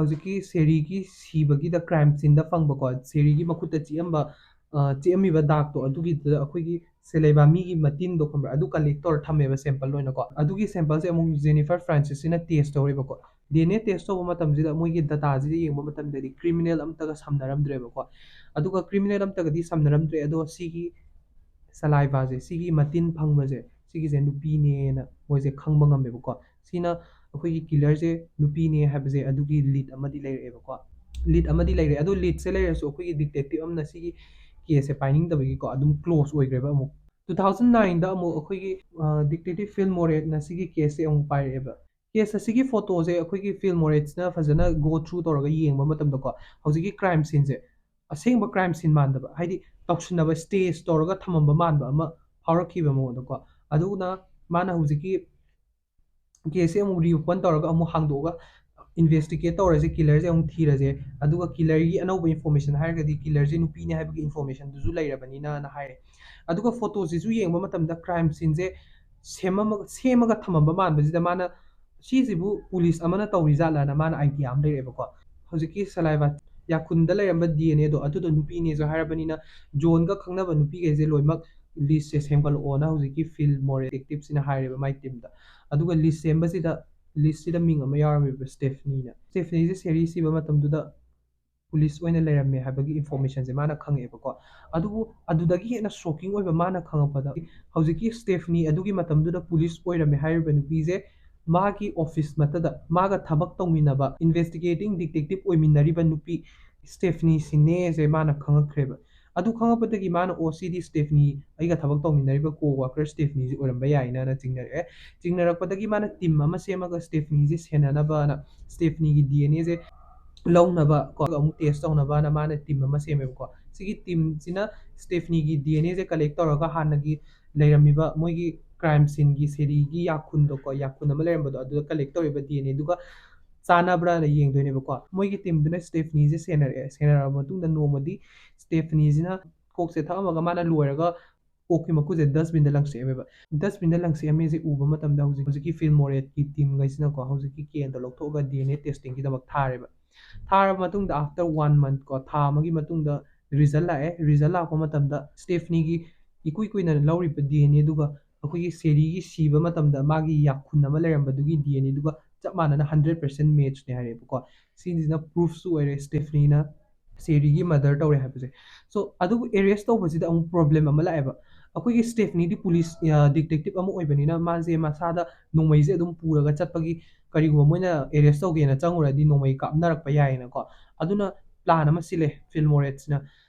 ꯍꯧꯖꯤꯛꯀꯤ ꯁꯦꯔꯤꯒꯤ ꯁꯤꯕꯒꯤꯗ ꯀ꯭ꯔꯥꯏꯝ ꯁꯤꯟꯗ ꯐꯪꯕꯀꯣ ꯁꯦꯔꯤꯒꯤ ꯃꯈꯨꯠꯇ ꯆꯤꯛꯑꯝꯕ ꯆꯤꯛꯑꯝꯃꯤꯕ ꯗꯥꯛꯇꯣ ꯑꯗꯨꯒꯤꯗꯨꯗ ꯑꯩꯈꯣꯏꯒꯤ ꯁꯦꯂꯦꯕꯥ ꯃꯤꯒꯤ ꯃꯇꯤꯟꯗꯣ ꯈꯪꯕ꯭ꯔꯥ, ꯑꯗꯨ ꯀꯂꯦꯛ ꯇꯧꯔ ꯊꯝꯃꯦꯕ ꯁꯦꯝꯄꯜ ꯑꯣꯏꯅꯀꯣ꯫ ꯑꯗꯨꯒꯤ ꯁꯦꯝꯄꯜꯁꯦ ꯑꯃꯨꯛ ꯖꯦꯅꯤꯐꯔ ꯐ꯭ꯔꯥꯟꯁꯤꯁꯁꯤꯅ ꯇꯦꯁ ꯇꯧꯔꯦꯕꯀꯣ꯫ ꯗꯤ ꯑꯦꯟ ꯑꯦ ꯇꯦꯁ ꯇꯧꯕ ꯃꯇꯝꯁꯤꯗ ꯃꯣꯏꯒꯤ ꯗꯇꯥꯁꯤꯗ ꯌꯦꯡꯕ ꯃꯇꯝꯗꯗꯤ ꯀ꯭ꯔꯤꯃꯤꯅꯦꯜ ꯑꯝꯇꯒ ꯁꯝꯅꯔꯝꯗ꯭ꯔꯦꯕꯀꯣ꯫ ꯑꯗꯨꯒ ꯀ꯭ꯔꯤꯃꯤꯅꯦꯜ ꯑꯝꯇꯒꯗꯤ ꯁꯝꯅꯔꯝꯗ꯭ꯔꯦ, ꯑꯗꯣ ꯁꯤꯒꯤ ꯁꯂꯥꯏꯚꯥꯁꯦ, ꯁꯤꯒꯤ ꯃꯇꯤꯟ ꯐꯪꯕꯁꯦ, ꯁꯤꯒꯤꯁꯦ ꯅꯨꯄꯤꯅꯦꯅ ꯃꯣꯏꯁꯦ ꯈꯪꯕ ꯉꯝꯃꯦꯕꯀꯣ꯫ ꯁꯤꯅ ꯑꯩꯈꯣꯏꯒꯤ ꯀꯤꯂꯔꯁꯦ ꯅꯨꯄꯤꯅꯦ ꯍꯥꯏꯕꯁꯦ ꯑꯗꯨꯒꯤ ꯂꯤꯠ ꯑꯃꯗꯤ ꯂꯩꯔꯛꯑꯦꯕꯀꯣ꯫ ꯂꯤꯠ ꯑꯃꯗꯤ ꯂꯩꯔꯦ, ꯑꯗꯣ ꯂꯤꯠꯁꯦ ꯂꯩꯔꯁꯨ ꯑꯩꯈꯣꯏꯒꯤ ꯗꯤꯇꯦꯛꯇꯤꯞ ꯑꯃꯅ ꯁꯤꯒꯤ ꯀꯦꯁꯁꯦ ꯄꯥꯏꯅꯤꯡꯗꯕꯒꯤꯀꯣ ꯑꯗꯨꯝ ꯀ꯭ꯂꯣꯁ ꯑꯣꯏꯈ꯭ꯔꯦꯕ꯫ ꯑꯃꯨꯛ ꯇꯨ ꯊꯥꯎꯖꯟ ꯅꯥꯏꯟꯗ ꯑꯃꯨꯛ ꯑꯩꯈꯣꯏꯒꯤ ꯗꯤꯇꯦꯛꯇꯤꯞ ꯐꯤꯜ ꯃꯣꯔꯦꯠꯅ ꯁꯤꯒꯤ ꯀꯦꯁꯁꯦ ꯑꯃꯨꯛ ꯄꯥꯏꯔꯛꯑꯦꯕ꯫ ꯀꯦꯁ ꯑꯁꯤꯒꯤ ꯐꯣꯇꯣꯁꯦ ꯑꯩꯈꯣꯏꯒꯤ ꯐꯤꯜ ꯃꯣꯔꯦꯠꯁꯤꯅ ꯐꯖꯅ ꯒꯣ ꯊ꯭ꯔꯨ ꯇꯧꯔꯒ ꯌꯦꯡꯕ ꯃꯇꯝꯗꯀꯣ, ꯍꯧꯖꯤꯛꯀꯤ ꯀ꯭ꯔꯥꯏꯝ ꯁꯤꯟꯁꯦ ꯑꯁꯦꯡꯕ ꯀ꯭ꯔꯥꯏꯝ ꯁꯤꯟ ꯃꯥꯟꯗꯕ, ꯍꯥꯏꯗꯤ ꯇꯧꯁꯤꯟꯅꯕ ꯁ꯭ꯇꯦꯖ ꯇꯧꯔꯒ ꯊꯝꯃꯝꯕ ꯃꯥꯟꯕ ꯑꯃ ꯐꯥꯎꯔꯛꯈꯤꯕ ꯃꯉꯣꯟꯗꯀꯣ꯫ ꯑꯗꯨꯅ ꯃꯥꯅ ꯍꯧꯖꯤꯛꯀꯤ ꯀꯦꯁꯁꯦ ꯑꯃꯨꯛ ꯔꯤꯑꯣꯄꯟ ꯇꯧꯔꯒ ꯑꯃꯨꯛ ꯍꯥꯡꯗꯣꯛꯑꯒ ꯏꯟꯚꯦꯁꯇꯤꯒꯦꯠ ꯇꯧꯔꯁꯦ, ꯀꯤꯂꯔꯁꯦ ꯑꯃꯨꯛ ꯊꯤꯔꯁꯦ, ꯑꯗꯨꯒ ꯀꯤꯂꯔꯒꯤ ꯑꯅꯧꯕ ꯏꯟꯐꯣꯔꯃꯦꯁꯟ ꯍꯥꯏꯔꯒꯗꯤ ꯀꯤꯂꯔꯁꯦ ꯅꯨꯄꯤꯅꯦ ꯍꯥꯏꯕꯒꯤ ꯏꯟꯐꯣꯔꯃꯦꯁꯟꯗꯨꯁꯨ ꯂꯩꯔꯕꯅꯤꯅꯅ ꯍꯥꯏꯔꯦ꯫ ꯑꯗꯨꯒ ꯐꯣꯇꯣꯁꯤꯁꯨ ꯌꯦꯡꯕ ꯃꯇꯝꯗ ꯀ꯭ꯔꯥꯏꯝ ꯁꯤꯟꯁꯦ ꯁꯦꯝꯃ-, ꯁꯦꯝꯃꯒ ꯊꯝꯃꯝꯕ ꯃꯥꯟꯕꯁꯤꯗ ꯃꯥꯅ ꯁꯤꯁꯤꯕꯨ ꯄꯨꯂꯤꯁ ꯑꯃꯅ ꯇꯧꯔꯤꯖꯥꯠꯂꯅ ꯃꯥꯅ ꯑꯥꯏꯗꯤꯌꯥ ꯑꯃ ꯂꯩꯔꯛꯑꯦꯕꯀꯣ꯫ ꯍꯧꯖꯤꯛꯀꯤ ꯁꯂꯥꯏꯚꯥ ꯌꯥꯈꯨꯟꯗ ꯂꯩꯔꯝꯕ ꯗꯤ ꯑꯦꯟ ꯑꯦꯗꯣ ꯑꯗꯨꯗꯣ ꯅꯨꯄꯤꯅꯦꯁꯨ ꯍꯥꯏꯔꯕꯅꯤꯅ ꯖꯣꯟꯒ ꯈꯪꯅꯕ ꯅꯨꯄꯤꯈꯩꯁꯦ ꯂꯣꯏꯅꯃꯛ ꯂꯤꯁꯁꯦ ꯁꯦꯝꯒꯠꯂꯛꯑꯣꯅ ꯍꯧꯖꯤꯛꯀꯤ ꯐꯤꯜ ꯃꯣꯔꯦ ꯗꯤꯇꯦꯛꯇꯤꯞꯁꯤꯅ ꯍꯥꯏꯔꯦꯕ ꯃꯥꯏ ꯇꯤꯝꯗ꯫ ꯑꯗꯨꯒ ꯂꯤꯁ ꯁꯦꯝꯕꯁꯤꯗ ꯂꯤꯁꯁꯤꯗ ꯃꯤꯡ ꯑꯃ ꯌꯥꯎꯔꯝꯃꯦꯕ, ꯁ꯭ꯇꯦꯐꯅꯤꯅ꯫ ꯁ꯭ꯇꯦꯐꯅꯤꯁꯦ ꯁꯦꯔꯤ ꯁꯤꯕ ꯃꯇꯝꯗꯨꯗ ꯄꯨꯂꯤꯁ ꯑꯣꯏꯅ ꯂꯩꯔꯝꯃꯦ ꯍꯥꯏꯕꯒꯤ ꯏꯟꯐꯣꯔꯃꯦꯁꯟꯁꯦ ꯃꯥꯅ ꯈꯪꯉꯛꯑꯦꯕꯀꯣ꯫ ꯑꯗꯨꯕꯨ ꯑꯗꯨꯗꯒꯤ ꯍꯦꯟꯅ ꯁꯣꯛꯀꯤꯡ ꯑꯣꯏꯕ ꯃꯥꯅ ꯈꯪꯉꯛꯄꯗ ꯍꯧꯖꯤꯛꯀꯤ ꯁ꯭ꯇꯦꯐꯅꯤ ꯑꯗꯨꯒꯤ ꯃꯇꯝꯗꯨꯗ ꯄꯨꯂꯤꯁ ꯑꯣꯏꯔꯝꯃꯦ ꯍꯥꯏꯔꯤꯕ ꯅꯨꯄꯤꯁꯦ ꯃꯥꯒꯤ ꯑꯣꯐꯤꯁ ꯃꯇꯗ ꯃꯥꯒ ꯊꯕꯛ ꯇꯧꯃꯤꯟꯅꯕ ꯏꯟꯚꯦꯁꯇꯤꯒꯦꯇꯤꯡ ꯗꯤꯇꯦꯛꯇꯤꯞ ꯑꯣꯏꯃꯤꯟꯅꯔꯤꯕ ꯅꯨꯄꯤ ꯁ꯭ꯇꯦꯐꯅꯤ ꯁꯤꯅꯦꯁꯦ ꯃꯥꯅ ꯈꯪꯉꯛꯈ꯭ꯔꯦꯕ꯫ ꯑꯗꯨ ꯈꯪꯉꯛꯄꯗꯒꯤ ꯃꯥꯅ, "ꯑꯣ, ꯁꯤꯗꯤ ꯁ꯭ꯇꯦꯐꯅꯤ, ꯑꯩꯒ ꯊꯕꯛ ꯇꯧꯃꯤꯟꯅꯔꯤꯕ ꯀꯣ ꯋꯥꯔꯀꯔ ꯁ꯭ꯇꯦꯐꯅꯤꯁꯤ ꯑꯣꯏꯔꯝꯕ ꯌꯥꯏꯅ"ꯅ ꯆꯤꯡꯅꯔꯛꯑꯦ꯫ ꯆꯤꯡꯅꯔꯛꯄꯗꯒꯤ ꯃꯥꯅ ꯇꯤꯝ ꯑꯃ ꯁꯦꯝꯃꯒ ꯁ꯭ꯇꯦꯐꯅꯤꯁꯦ ꯁꯦꯟꯅꯅꯕꯅ, ꯁ꯭ꯇꯦꯐꯅꯤꯒꯤ ꯗꯤ ꯑꯦꯟ ꯑꯦꯁꯦ ꯂꯧꯅꯕ ꯀꯣ ꯑꯃꯨꯛ ꯇꯦꯁ ꯇꯧꯅꯕꯅ ꯃꯥꯅ ꯇꯤꯝ ꯑꯃ ꯁꯦꯝꯃꯦꯕꯀꯣ꯫ ꯁꯤꯒꯤ ꯇꯤꯝꯁꯤꯅ ꯁ꯭ꯇꯦꯐꯅꯤꯒꯤ ꯗꯤ ꯑꯦꯟ ꯑꯦꯁꯦ ꯀꯂꯦꯛ ꯇꯧꯔꯒ ꯍꯥꯟꯅꯒꯤ ꯂꯩꯔꯝꯃꯤꯕ ꯃꯣꯏꯒꯤ ꯀ꯭ꯔꯥꯏꯝ ꯁꯤꯟꯒꯤ ꯁꯦꯔꯤꯒꯤ ꯌꯥꯈꯨꯟꯗꯣꯀꯣ, ꯌꯥꯈꯨꯟ ꯑꯃ ꯂꯩꯔꯝꯕꯗꯣ, ꯑꯗꯨꯗ ꯀꯂꯦꯛ ꯇꯧꯔꯤꯕ ꯗꯤ ꯑꯦꯟ ꯑꯦꯗꯨꯒ ꯆꯥꯟꯅꯕ꯭ꯔꯥꯅ ꯌꯦꯡꯗꯣꯏꯅꯦꯕꯀꯣ꯫ ꯃꯣꯏꯒꯤ ꯇꯤꯝꯗꯨꯅ ꯁ꯭ꯇꯦꯐꯅꯤꯁꯦ ꯁꯦꯟꯅꯔꯛꯑꯦ꯫ ꯁꯦꯟꯅꯔꯛꯑꯕ ꯃꯇꯨꯡꯗ ꯅꯣꯡꯃꯗꯤ ꯁ꯭ꯇꯦꯐꯅꯤꯁꯤꯅ ꯀꯣꯛꯁꯦ ꯊꯛꯑꯝꯃꯒ ꯃꯥꯅ ꯂꯣꯏꯔꯒ ꯑꯣꯛꯀꯤ ꯃꯀꯨꯁꯦ ꯗꯁꯕꯤꯟꯗ ꯂꯪꯁꯤꯜꯂꯝꯃꯦꯕ꯫ ꯗꯁꯕꯤꯟꯗ ꯂꯪꯁꯤꯜꯂꯝꯃꯦꯁꯦ ꯎꯕ ꯃꯇꯝꯗ ꯍꯧꯖꯤꯛ, ꯍꯧꯖꯤꯛꯀꯤ ꯐꯤꯜ ꯃꯣꯔꯦꯠꯀꯤ ꯇꯤꯝꯈꯩꯁꯤꯅꯀꯣ ꯍꯧꯖꯤꯛꯀꯤ ꯀꯦꯟꯗꯣ ꯂꯧꯊꯣꯛꯑꯒ ꯗꯤ ꯑꯦꯟ ꯑꯦ ꯇꯦꯁꯇꯤꯡꯒꯤꯗꯃꯛ ꯊꯥꯔꯦꯕ꯫ ꯊꯥꯔꯕ ꯃꯇꯨꯡꯗ after one month ꯀꯣ, ꯊꯥ ꯑꯃꯒꯤ ꯃꯇꯨꯡꯗ ꯔꯤꯖꯜ ꯂꯥꯛꯑꯦ꯫ ꯔꯤꯖꯜ ꯂꯥꯛꯄ ꯃꯇꯝꯗ ꯁ꯭ꯇꯦꯐꯅꯤꯒꯤ ꯏꯀꯨꯏ ꯀꯨꯏꯅ ꯂꯧꯔꯤꯕ ꯗꯤ ꯑꯦꯟ ꯑꯦꯗꯨꯒ ꯑꯩꯈꯣꯏꯒꯤ ꯁꯦꯔꯤꯒꯤ ꯁꯤꯕ ꯃꯇꯝꯗ ꯃꯥꯒꯤ ꯌꯥꯈꯨꯟ ꯑꯃ ꯂꯩꯔꯝꯕꯗꯨꯒꯤ ꯗꯤ ꯑꯦꯟ ꯑꯦꯗꯨꯒ ꯆꯞ ꯃꯥꯟꯅꯅ ꯍꯟꯗ꯭ꯔꯦꯠ ꯄꯥꯔꯁꯦꯟ ꯃꯦꯠꯆꯅꯦ ꯍꯥꯏꯔꯛꯑꯦꯕꯀꯣ꯫ ꯁꯤꯁꯤꯅ ꯄ꯭ꯔꯨꯐꯁꯨ ꯑꯣꯏꯔꯦ ꯁ꯭ꯇꯦꯐꯅꯤꯅ ꯁꯦꯔꯤꯒꯤ ꯃꯔꯗꯔ ꯇꯧꯔꯦ ꯍꯥꯏꯕꯁꯦ꯫ ꯁꯣ ꯑꯗꯨꯕꯨ ꯑꯦꯔꯦꯁ ꯇꯧꯕꯁꯤꯗ ꯑꯃꯨꯛ ꯄ꯭ꯔꯣꯕ꯭ꯂꯦꯝ ꯑꯃ ꯂꯥꯛꯑꯦꯕ꯫ ꯑꯩꯈꯣꯏꯒꯤ ꯁ꯭ꯇꯦꯐꯅꯤꯗꯤ ꯄꯨꯂꯤꯁ ꯗꯤꯇꯦꯛꯇꯤꯞ ꯑꯃ ꯑꯣꯏꯕꯅꯤꯅ ꯃꯥꯁꯦ ꯃꯁꯥꯗ ꯅꯣꯡꯃꯩꯁꯦ ꯑꯗꯨꯝ ꯄꯨꯔꯒ ꯆꯠꯄꯒꯤ, ꯀꯔꯤꯒꯨꯝꯕ ꯃꯣꯏꯅ ꯑꯦꯔꯦꯁ ꯇꯧꯒꯦꯅ ꯆꯪꯉꯨꯔꯗꯤ ꯅꯣꯡꯃꯩ ꯀꯥꯞꯅꯔꯛꯄ ꯌꯥꯏꯌꯦꯅꯀꯣ꯫ ꯑꯗꯨꯅ ꯄ꯭ꯂꯥꯟ ꯑꯃ ꯁꯤꯜꯂꯦ ꯐꯤꯜ ꯃꯣꯔꯦꯠꯁꯤꯅ꯫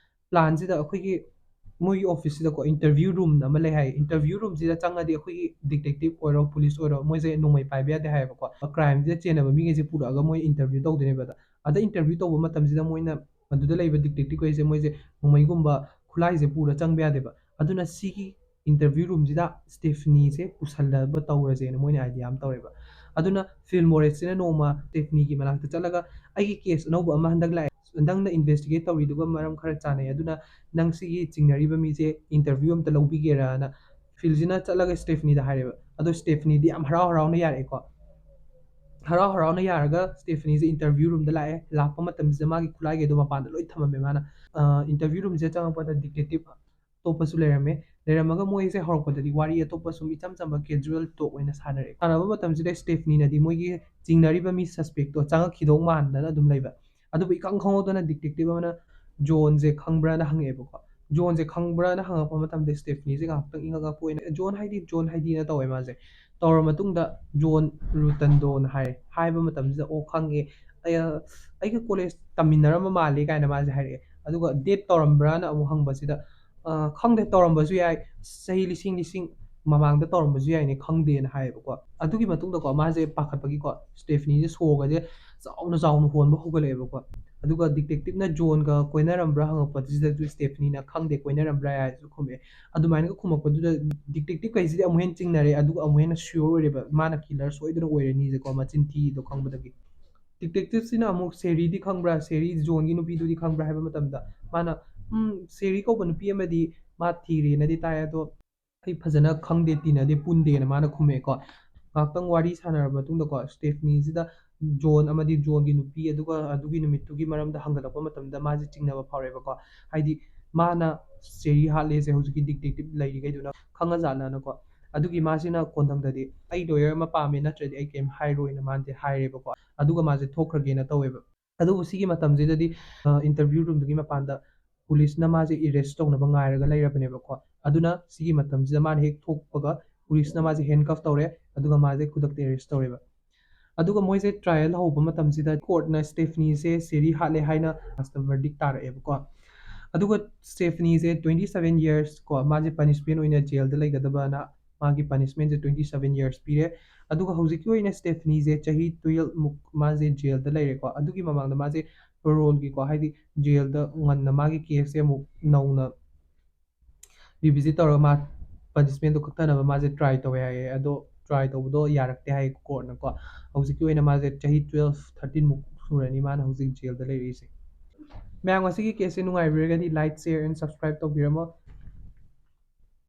ꯄ꯭ꯂꯥꯟꯁꯤꯗ ꯑꯩꯈꯣꯏꯒꯤ ꯃꯣꯏꯒꯤ ꯑꯣꯐꯤꯁꯁꯤꯗꯀꯣ ꯏꯟꯇꯔꯚ꯭ꯌꯨ ꯔꯨꯝ ꯑꯃ ꯂꯩ ꯍꯥꯏ꯫ ꯏꯟꯇꯔꯚ꯭ꯌꯨ ꯔꯨꯝꯁꯤꯗ ꯆꯪꯉꯗꯤ ꯑꯩꯈꯣꯏꯒꯤ ꯗꯤꯇꯦꯛꯇꯤꯞ ꯑꯣꯏꯔꯣ ꯄꯨꯂꯤꯁ ꯑꯣꯏꯔꯣ ꯃꯣꯏꯁꯦ ꯅꯣꯡꯃꯩ ꯄꯥꯏꯕ ꯌꯥꯗꯦ ꯍꯥꯏꯌꯦꯕꯀꯣ꯫ ꯀ꯭ꯔꯥꯏꯝꯁꯤꯗ ꯆꯦꯟꯅꯕ ꯃꯤꯈꯩꯁꯦ ꯄꯨꯔꯛꯑꯒ ꯃꯣꯏ ꯏꯟꯇꯔꯚ꯭ꯌꯨ ꯇꯧꯗꯣꯏꯅꯦꯕ꯫ ꯑꯗ ꯑꯗ ꯏꯟꯇꯔꯚ꯭ꯌꯨ ꯇꯧꯕ ꯃꯇꯝꯁꯤꯗ ꯃꯣꯏꯅ ꯑꯗꯨꯗ ꯂꯩꯕ ꯗꯤꯇꯦꯛꯇꯤꯞꯈꯩꯁꯦ ꯃꯣꯏꯁꯦ ꯅꯣꯡꯃꯩꯒꯨꯝꯕ ꯈꯨꯠꯂꯥꯏꯁꯦ ꯄꯨꯔ ꯆꯪꯕ ꯌꯥꯗꯦꯕ꯫ ꯑꯗꯨꯅ ꯁꯤꯒꯤ ꯏꯟꯇꯔꯚ꯭ꯌꯨ ꯔꯨꯝꯁꯤꯗ ꯁ꯭ꯇꯦꯐꯅꯤꯁꯦ ꯄꯨꯁꯜꯂꯕ ꯇꯧꯔꯁꯦꯅ ꯃꯣꯏꯅ ꯑꯥꯏꯗꯤꯌꯥ ꯑꯃ ꯇꯧꯔꯦꯕ꯫ ꯑꯗꯨꯅ ꯐꯤꯜ ꯃꯣꯔꯦꯠꯁꯤꯅ ꯅꯣꯡꯃ ꯁ꯭ꯇꯦꯐꯅꯤꯒꯤ ꯃꯅꯥꯛꯇ ꯆꯠꯂꯒ, "ꯑꯩꯒꯤ ꯀꯦꯁ ꯑꯅꯧꯕ ꯑꯃ ꯍꯟꯗꯛ ꯂꯥꯛꯑꯦ, ꯅꯪꯅ ꯏꯟꯚꯦꯁꯇꯤꯒꯦꯠ ꯇꯧꯔꯤꯗꯨꯒ ꯃꯔꯝ ꯈꯔ ꯆꯥꯟꯅꯩ, ꯑꯗꯨꯅ ꯅꯪ ꯁꯤꯒꯤ ꯆꯤꯡꯅꯔꯤꯕ ꯃꯤꯁꯦ ꯏꯟꯇꯔꯚ꯭ꯌꯨ ꯑꯝꯇ ꯂꯧꯕꯤꯒꯦꯔꯥꯅ" ꯐꯤꯜꯁꯤꯅ ꯆꯠꯂꯒ ꯁ꯭ꯇꯦꯐꯅꯤꯗ ꯍꯥꯏꯔꯦꯕ꯫ ꯑꯗꯣ ꯁ꯭ꯇꯦꯐꯅꯤꯗꯤ ꯌꯥꯝ ꯍꯔꯥꯎ ꯍꯔꯥꯎꯅ ꯌꯥꯔꯛꯑꯦꯀꯣ꯫ ꯍꯔꯥꯎ ꯍꯔꯥꯎꯅ ꯌꯥꯔꯒ ꯁ꯭ꯇꯦꯐꯅꯤꯁꯦ ꯏꯟꯇꯔꯚ꯭ꯌꯨ ꯔꯨꯝꯗ ꯂꯥꯛꯑꯦ꯫ ꯂꯥꯛꯄ ꯃꯇꯝꯁꯤꯗ ꯃꯥꯒꯤ ꯈꯨꯠꯂꯥꯏꯈꯩꯗꯣ ꯃꯄꯥꯟꯗ ꯂꯣꯏ ꯊꯝꯃꯝꯃꯦ ꯃꯥꯅ꯫ ꯏꯟꯇꯔꯚ꯭ꯌꯨ ꯔꯨꯝꯁꯤꯗ ꯆꯪꯉꯛꯄꯗ ꯗꯤꯇꯦꯛꯇꯤꯞ ꯑꯇꯣꯞꯄꯁꯨ ꯂꯩꯔꯝꯃꯦ꯫ ꯂꯩꯔꯝꯃꯒ ꯃꯣꯏꯁꯦ ꯍꯧꯔꯛꯄꯗꯗꯤ ꯋꯥꯔꯤ ꯑꯇꯣꯞꯄ ꯁꯨꯝ ꯏꯆꯝ ꯆꯝꯕ ꯀꯦꯖꯨꯋꯦꯜ ꯇꯣꯛ ꯑꯣꯏꯅ ꯁꯥꯟꯅꯔꯛꯑꯦ꯫ ꯁꯥꯟꯅꯕ ꯃꯇꯝꯁꯤꯗ ꯁ꯭ꯇꯦꯐꯅꯤꯅꯗꯤ ꯃꯣꯏꯒꯤ ꯆꯤꯡꯅꯔꯤꯕ ꯃꯤ ꯁꯁꯄꯦꯛꯇꯣ ꯆꯪꯉꯛꯈꯤꯗꯧ ꯃꯥꯟꯗꯅ ꯑꯗꯨꯝ ꯂꯩꯕ꯫ ꯑꯗꯨꯕꯨ ꯏꯈꯪ ꯈꯪꯍꯧꯗꯅ ꯗꯤꯇꯦꯛꯇꯤꯞ ꯑꯃꯅ "ꯖꯣꯟꯁꯦ ꯈꯪꯕ꯭ꯔꯥꯅ?" ꯍꯪꯉꯛꯑꯦꯕꯀꯣ꯫ "ꯖꯣꯟꯁꯦ ꯈꯪꯕ꯭ꯔꯥꯅ?" ꯍꯪꯉꯛꯄ ꯃꯇꯝꯗ ꯁ꯭ꯇꯦꯐꯅꯤꯁꯦ ꯉꯥꯏꯍꯥꯛꯇꯪ ꯏꯉꯛ ꯉꯛꯄ ꯑꯣꯏꯅ, "ꯖꯣꯟ ꯍꯥꯏꯗꯤ, ꯖꯣꯟ ꯍꯥꯏꯗꯤꯅ" ꯇꯧꯋꯦ ꯃꯥꯁꯦ꯫ ꯇꯧꯔ ꯃꯇꯨꯡꯗ "ꯖꯣꯟ ꯔꯨꯇꯟꯗꯣꯅ" ꯍꯥꯏꯔꯦ꯫ ꯍꯥꯏꯕ ꯃꯇꯝꯁꯤꯗ, "ꯑꯣ, ꯈꯪꯉꯦ, ꯑꯩ, ꯑꯩꯒ ꯀꯣꯂꯦꯖ ꯇꯝꯃꯤꯟꯅꯔꯝꯕ ꯃꯥꯜꯂꯦ" ꯀꯥꯏꯅ ꯃꯥꯁꯦ ꯍꯥꯏꯔꯛꯑꯦ꯫ ꯑꯗꯨꯒ "ꯗꯦꯠ ꯇꯧꯔꯝꯕ꯭ꯔꯥꯅ?" ꯑꯃꯨꯛ ꯍꯪꯕꯁꯤꯗ, "ꯑ, ꯈꯪꯗꯦ, ꯇꯧꯔꯝꯕꯁꯨ ꯌꯥꯏ, ꯆꯍꯤ ꯂꯤꯁꯤꯡ ꯂꯤꯁꯤꯡ ꯃꯃꯥꯡꯗ ꯇꯧꯔꯝꯕꯁꯨ ꯌꯥꯏꯅꯦ, ꯈꯪꯗꯦꯅ" ꯍꯥꯏꯌꯦꯕꯀꯣ꯫ ꯑꯗꯨꯒꯤ ꯃꯇꯨꯡꯗꯀꯣ ꯃꯥꯁꯦ ꯄꯥꯈꯠꯄꯒꯤꯀꯣ ꯁ꯭ꯇꯦꯐꯅꯤꯁꯦ ꯁꯣꯔꯒꯁꯦ ꯆꯥꯎꯅ ꯆꯥꯎꯅ ꯍꯣꯟꯕ ꯍꯧꯒꯠꯂꯛꯑꯦꯕꯀꯣ꯫ ꯑꯗꯨꯒ ꯗꯤꯇꯦꯛꯇꯤꯞꯅ "ꯖꯣꯟꯒ ꯀꯣꯏꯅꯔꯝꯕ꯭ꯔꯥ?" ꯍꯪꯉꯛꯄꯁꯤꯗꯁꯨ ꯁ꯭ꯇꯦꯐꯅꯤꯅ "ꯈꯪꯗꯦ, ꯀꯣꯏꯅꯔꯝꯕ꯭ꯔꯥ?" ꯍꯥꯏꯔꯁꯨ ꯈꯨꯝꯃꯛꯑꯦ꯫ ꯑꯗꯨꯃꯥꯏꯅꯒ ꯈꯨꯝꯃꯛꯄꯗꯨꯗ ꯗꯤꯇꯦꯛꯇꯤꯞꯈꯩꯁꯤꯗꯤ ꯑꯃꯨꯛ ꯍꯦꯟꯅ ꯆꯤꯡꯅꯔꯦ, ꯑꯗꯨꯒ ꯑꯃꯨꯛ ꯍꯦꯟꯅ ꯁꯤꯌꯣꯔ ꯑꯣꯏꯔꯦꯕ ꯃꯥꯅ ꯀꯤꯂꯔ ꯁꯣꯏꯗꯅ ꯑꯣꯏꯔꯅꯤꯁꯦꯀꯣ ꯃꯆꯤꯟ ꯊꯤꯗꯣ ꯈꯪꯕꯗꯒꯤ꯫ ꯗꯤꯇꯦꯛꯇꯤꯞꯁꯤꯅ ꯑꯃꯨꯛ ꯁꯦꯔꯤꯗꯤ ꯈꯪꯕ꯭ꯔꯥ, ꯁꯦꯔꯤ ꯖꯣꯟꯒꯤ ꯅꯨꯄꯤꯗꯨꯗꯤ ꯈꯪꯕ꯭ꯔꯥ ꯍꯥꯏꯕ ꯃꯇꯝꯗ ꯃꯥꯅ, "ꯎꯝ, ꯁꯦꯔꯤ ꯀꯧꯕ ꯅꯨꯄꯤ ꯑꯃꯗꯤ ꯃꯥ ꯊꯤꯔꯦꯅꯗꯤ ꯇꯥꯏ, ꯑꯗꯣ ꯑꯩ ꯐꯖꯅ ꯈꯪꯗꯦ, ꯇꯤꯟꯅꯗꯦ, ꯄꯨꯟꯗꯦꯅ" ꯃꯥꯅ ꯈꯨꯝꯃꯛꯑꯦꯀꯣ꯫ ꯉꯥꯏꯍꯥꯛꯇꯪ ꯋꯥꯔꯤ ꯁꯥꯟꯅꯔꯕ ꯃꯇꯨꯡꯗꯀꯣ ꯁ꯭ꯇꯦꯐꯅꯤꯁꯤꯗ ꯖꯣꯟ ꯑꯃꯗꯤ ꯖꯣꯟꯒꯤ ꯅꯨꯄꯤ, ꯑꯗꯨꯒ ꯑꯗꯨꯒꯤ ꯅꯨꯃꯤꯠꯇꯨꯒꯤ ꯃꯔꯝꯗ ꯍꯪꯒꯠꯂꯛꯄ ꯃꯇꯝꯗ ꯃꯥꯁꯦ ꯆꯤꯡꯅꯕ ꯐꯥꯎꯔꯦꯕꯀꯣ꯫ ꯍꯥꯏꯗꯤ ꯃꯥꯅ ꯁꯦꯔꯤ ꯍꯥꯠꯂꯦꯁꯦ ꯍꯧꯖꯤꯛꯀꯤ ꯗꯤꯇꯦꯛꯇꯤꯞ ꯂꯩꯔꯤꯈꯩꯗꯨꯅ ꯈꯪꯉꯖꯥꯠꯂꯅꯀꯣ꯫ ꯑꯗꯨꯒꯤ ꯃꯥꯁꯤꯅ ꯀꯣꯟꯊꯪꯗꯗꯤ "ꯑꯩ ꯂꯣꯌꯔ ꯑꯃ ꯄꯥꯝꯃꯦ, ꯅꯠꯇ꯭ꯔꯗꯤ ꯑꯩ ꯀꯩꯝ ꯍꯥꯏꯔꯣꯏꯅ" ꯃꯥꯅꯗꯤ ꯍꯥꯏꯔꯦꯕꯀꯣ꯫ ꯑꯗꯨꯒ ꯃꯥꯁꯦ ꯊꯣꯛꯈ꯭ꯔꯒꯦꯅ ꯇꯧꯋꯦꯕ꯫ ꯑꯗꯨꯕꯨ ꯁꯤꯒꯤ ꯃꯇꯝꯁꯤꯗꯗꯤ ꯏꯟꯇꯔꯚ꯭ꯌꯨ ꯔꯨꯝꯗꯨꯒꯤ ꯃꯄꯥꯟꯗ ꯄꯨꯂꯤꯁꯅ ꯃꯥꯁꯦ ꯑꯦꯔꯦꯁ ꯇꯧꯅꯕ ꯉꯥꯏꯔꯒ ꯂꯩꯔꯕꯅꯦꯕꯀꯣ꯫ ꯑꯗꯨꯅ ꯁꯤꯒꯤ ꯃꯇꯝꯁꯤꯗ ꯃꯥꯅ ꯍꯦꯛ ꯊꯣꯛꯄꯒ ꯄꯨꯂꯤꯁꯅ ꯃꯥꯁꯦ ꯍꯦꯟꯀꯐ ꯇꯧꯔꯦ, ꯑꯗꯨꯒ ꯃꯥꯁꯦ ꯈꯨꯗꯛꯇ ꯑꯦꯔꯦꯁ ꯇꯧꯔꯦꯕ꯫ ꯑꯗꯨꯒ ꯃꯣꯏꯁꯦ ꯇ꯭ꯔꯥꯏꯌꯦꯜ ꯍꯧꯕ ꯃꯇꯝꯁꯤꯗ ꯀꯣꯔꯠꯅ ꯁ꯭ꯇꯦꯐꯅꯤꯁꯦ ꯁꯦꯔꯤ ꯍꯥꯠꯂꯦ ꯍꯥꯏꯅ ꯂꯥꯁꯇ ꯚꯔꯗꯤꯛ ꯇꯥꯔꯛꯑꯦꯕꯀꯣ꯫ ꯑꯗꯨꯒ ꯁ꯭ꯇꯦꯐꯅꯤꯁꯦ ꯇ꯭ꯋꯦꯟꯇꯤ ꯁꯚꯦꯟ ꯌꯔꯁ ꯀꯣ ꯃꯥꯁꯦ ꯄꯅꯤꯁꯃꯦꯟ ꯑꯣꯏꯅ ꯖꯦꯜꯗ ꯂꯩꯒꯗꯕꯅ ꯃꯥꯒꯤ ꯄꯅꯤꯁꯃꯦꯟꯁꯦ ꯇ꯭ꯋꯦꯟꯇꯤ ꯁꯚꯦꯟ ꯌꯔꯁ ꯄꯤꯔꯦ꯫ ꯑꯗꯨꯒ ꯍꯧꯖꯤꯛꯀꯤ ꯑꯣꯏꯅ ꯁ꯭ꯇꯦꯐꯅꯤꯁꯦ ꯆꯍꯤ ꯇꯨꯌꯦꯜꯞ ꯃꯨꯛ ꯃꯥꯁꯦ ꯖꯦꯜꯗ ꯂꯩꯔꯦꯀꯣ꯫ ꯑꯗꯨꯒꯤ ꯃꯃꯥꯡꯗ ꯃꯥꯁꯦ ꯄꯦꯔꯣꯜꯒꯤꯀꯣ, ꯍꯥꯏꯗꯤ ꯖꯦꯜꯗ ꯉꯟꯅ ꯃꯥꯒꯤ ꯀꯦꯁꯁꯦ ꯑꯃꯨꯛ ꯅꯧꯅ ꯔꯤꯚꯤꯖꯤꯠ ꯇꯧꯔꯒ ꯃꯥ ꯄꯅꯤꯁꯃꯦꯟꯗꯣ ꯀꯛꯊꯅꯕ ꯃꯥꯁꯦ ꯇ꯭ꯔꯥꯏ ꯇꯧꯋꯦ ꯍꯥꯏꯌꯦ꯫ ꯑꯗꯣ ꯇ꯭ꯔꯥꯏ ꯇꯧꯕꯗꯣ ꯌꯥꯔꯛꯇꯦ ꯍꯥꯏꯌꯦ ꯀꯣꯔꯠꯅꯀꯣ꯫ ꯍꯧꯖꯤꯛꯀꯤ ꯑꯣꯏꯅ ꯃꯥꯁꯦ ꯆꯍꯤ ꯇꯨꯌꯦꯜꯞ ꯊꯥꯔꯇꯤꯟ ꯃꯨꯛ ꯁꯨꯔꯅꯤ ꯃꯥꯅ ꯍꯧꯖꯤꯛ ꯖꯦꯜꯗ ꯂꯩꯔꯛꯏꯁꯦ꯫ ꯃꯌꯥꯝ, ꯉꯁꯤꯒꯤ ꯀꯦꯁꯁꯦ ꯅꯨꯡꯉꯥꯏꯕꯤꯔꯒꯗꯤ like, share and subscribe ꯇꯧꯕꯤꯔꯝꯃꯣ꯫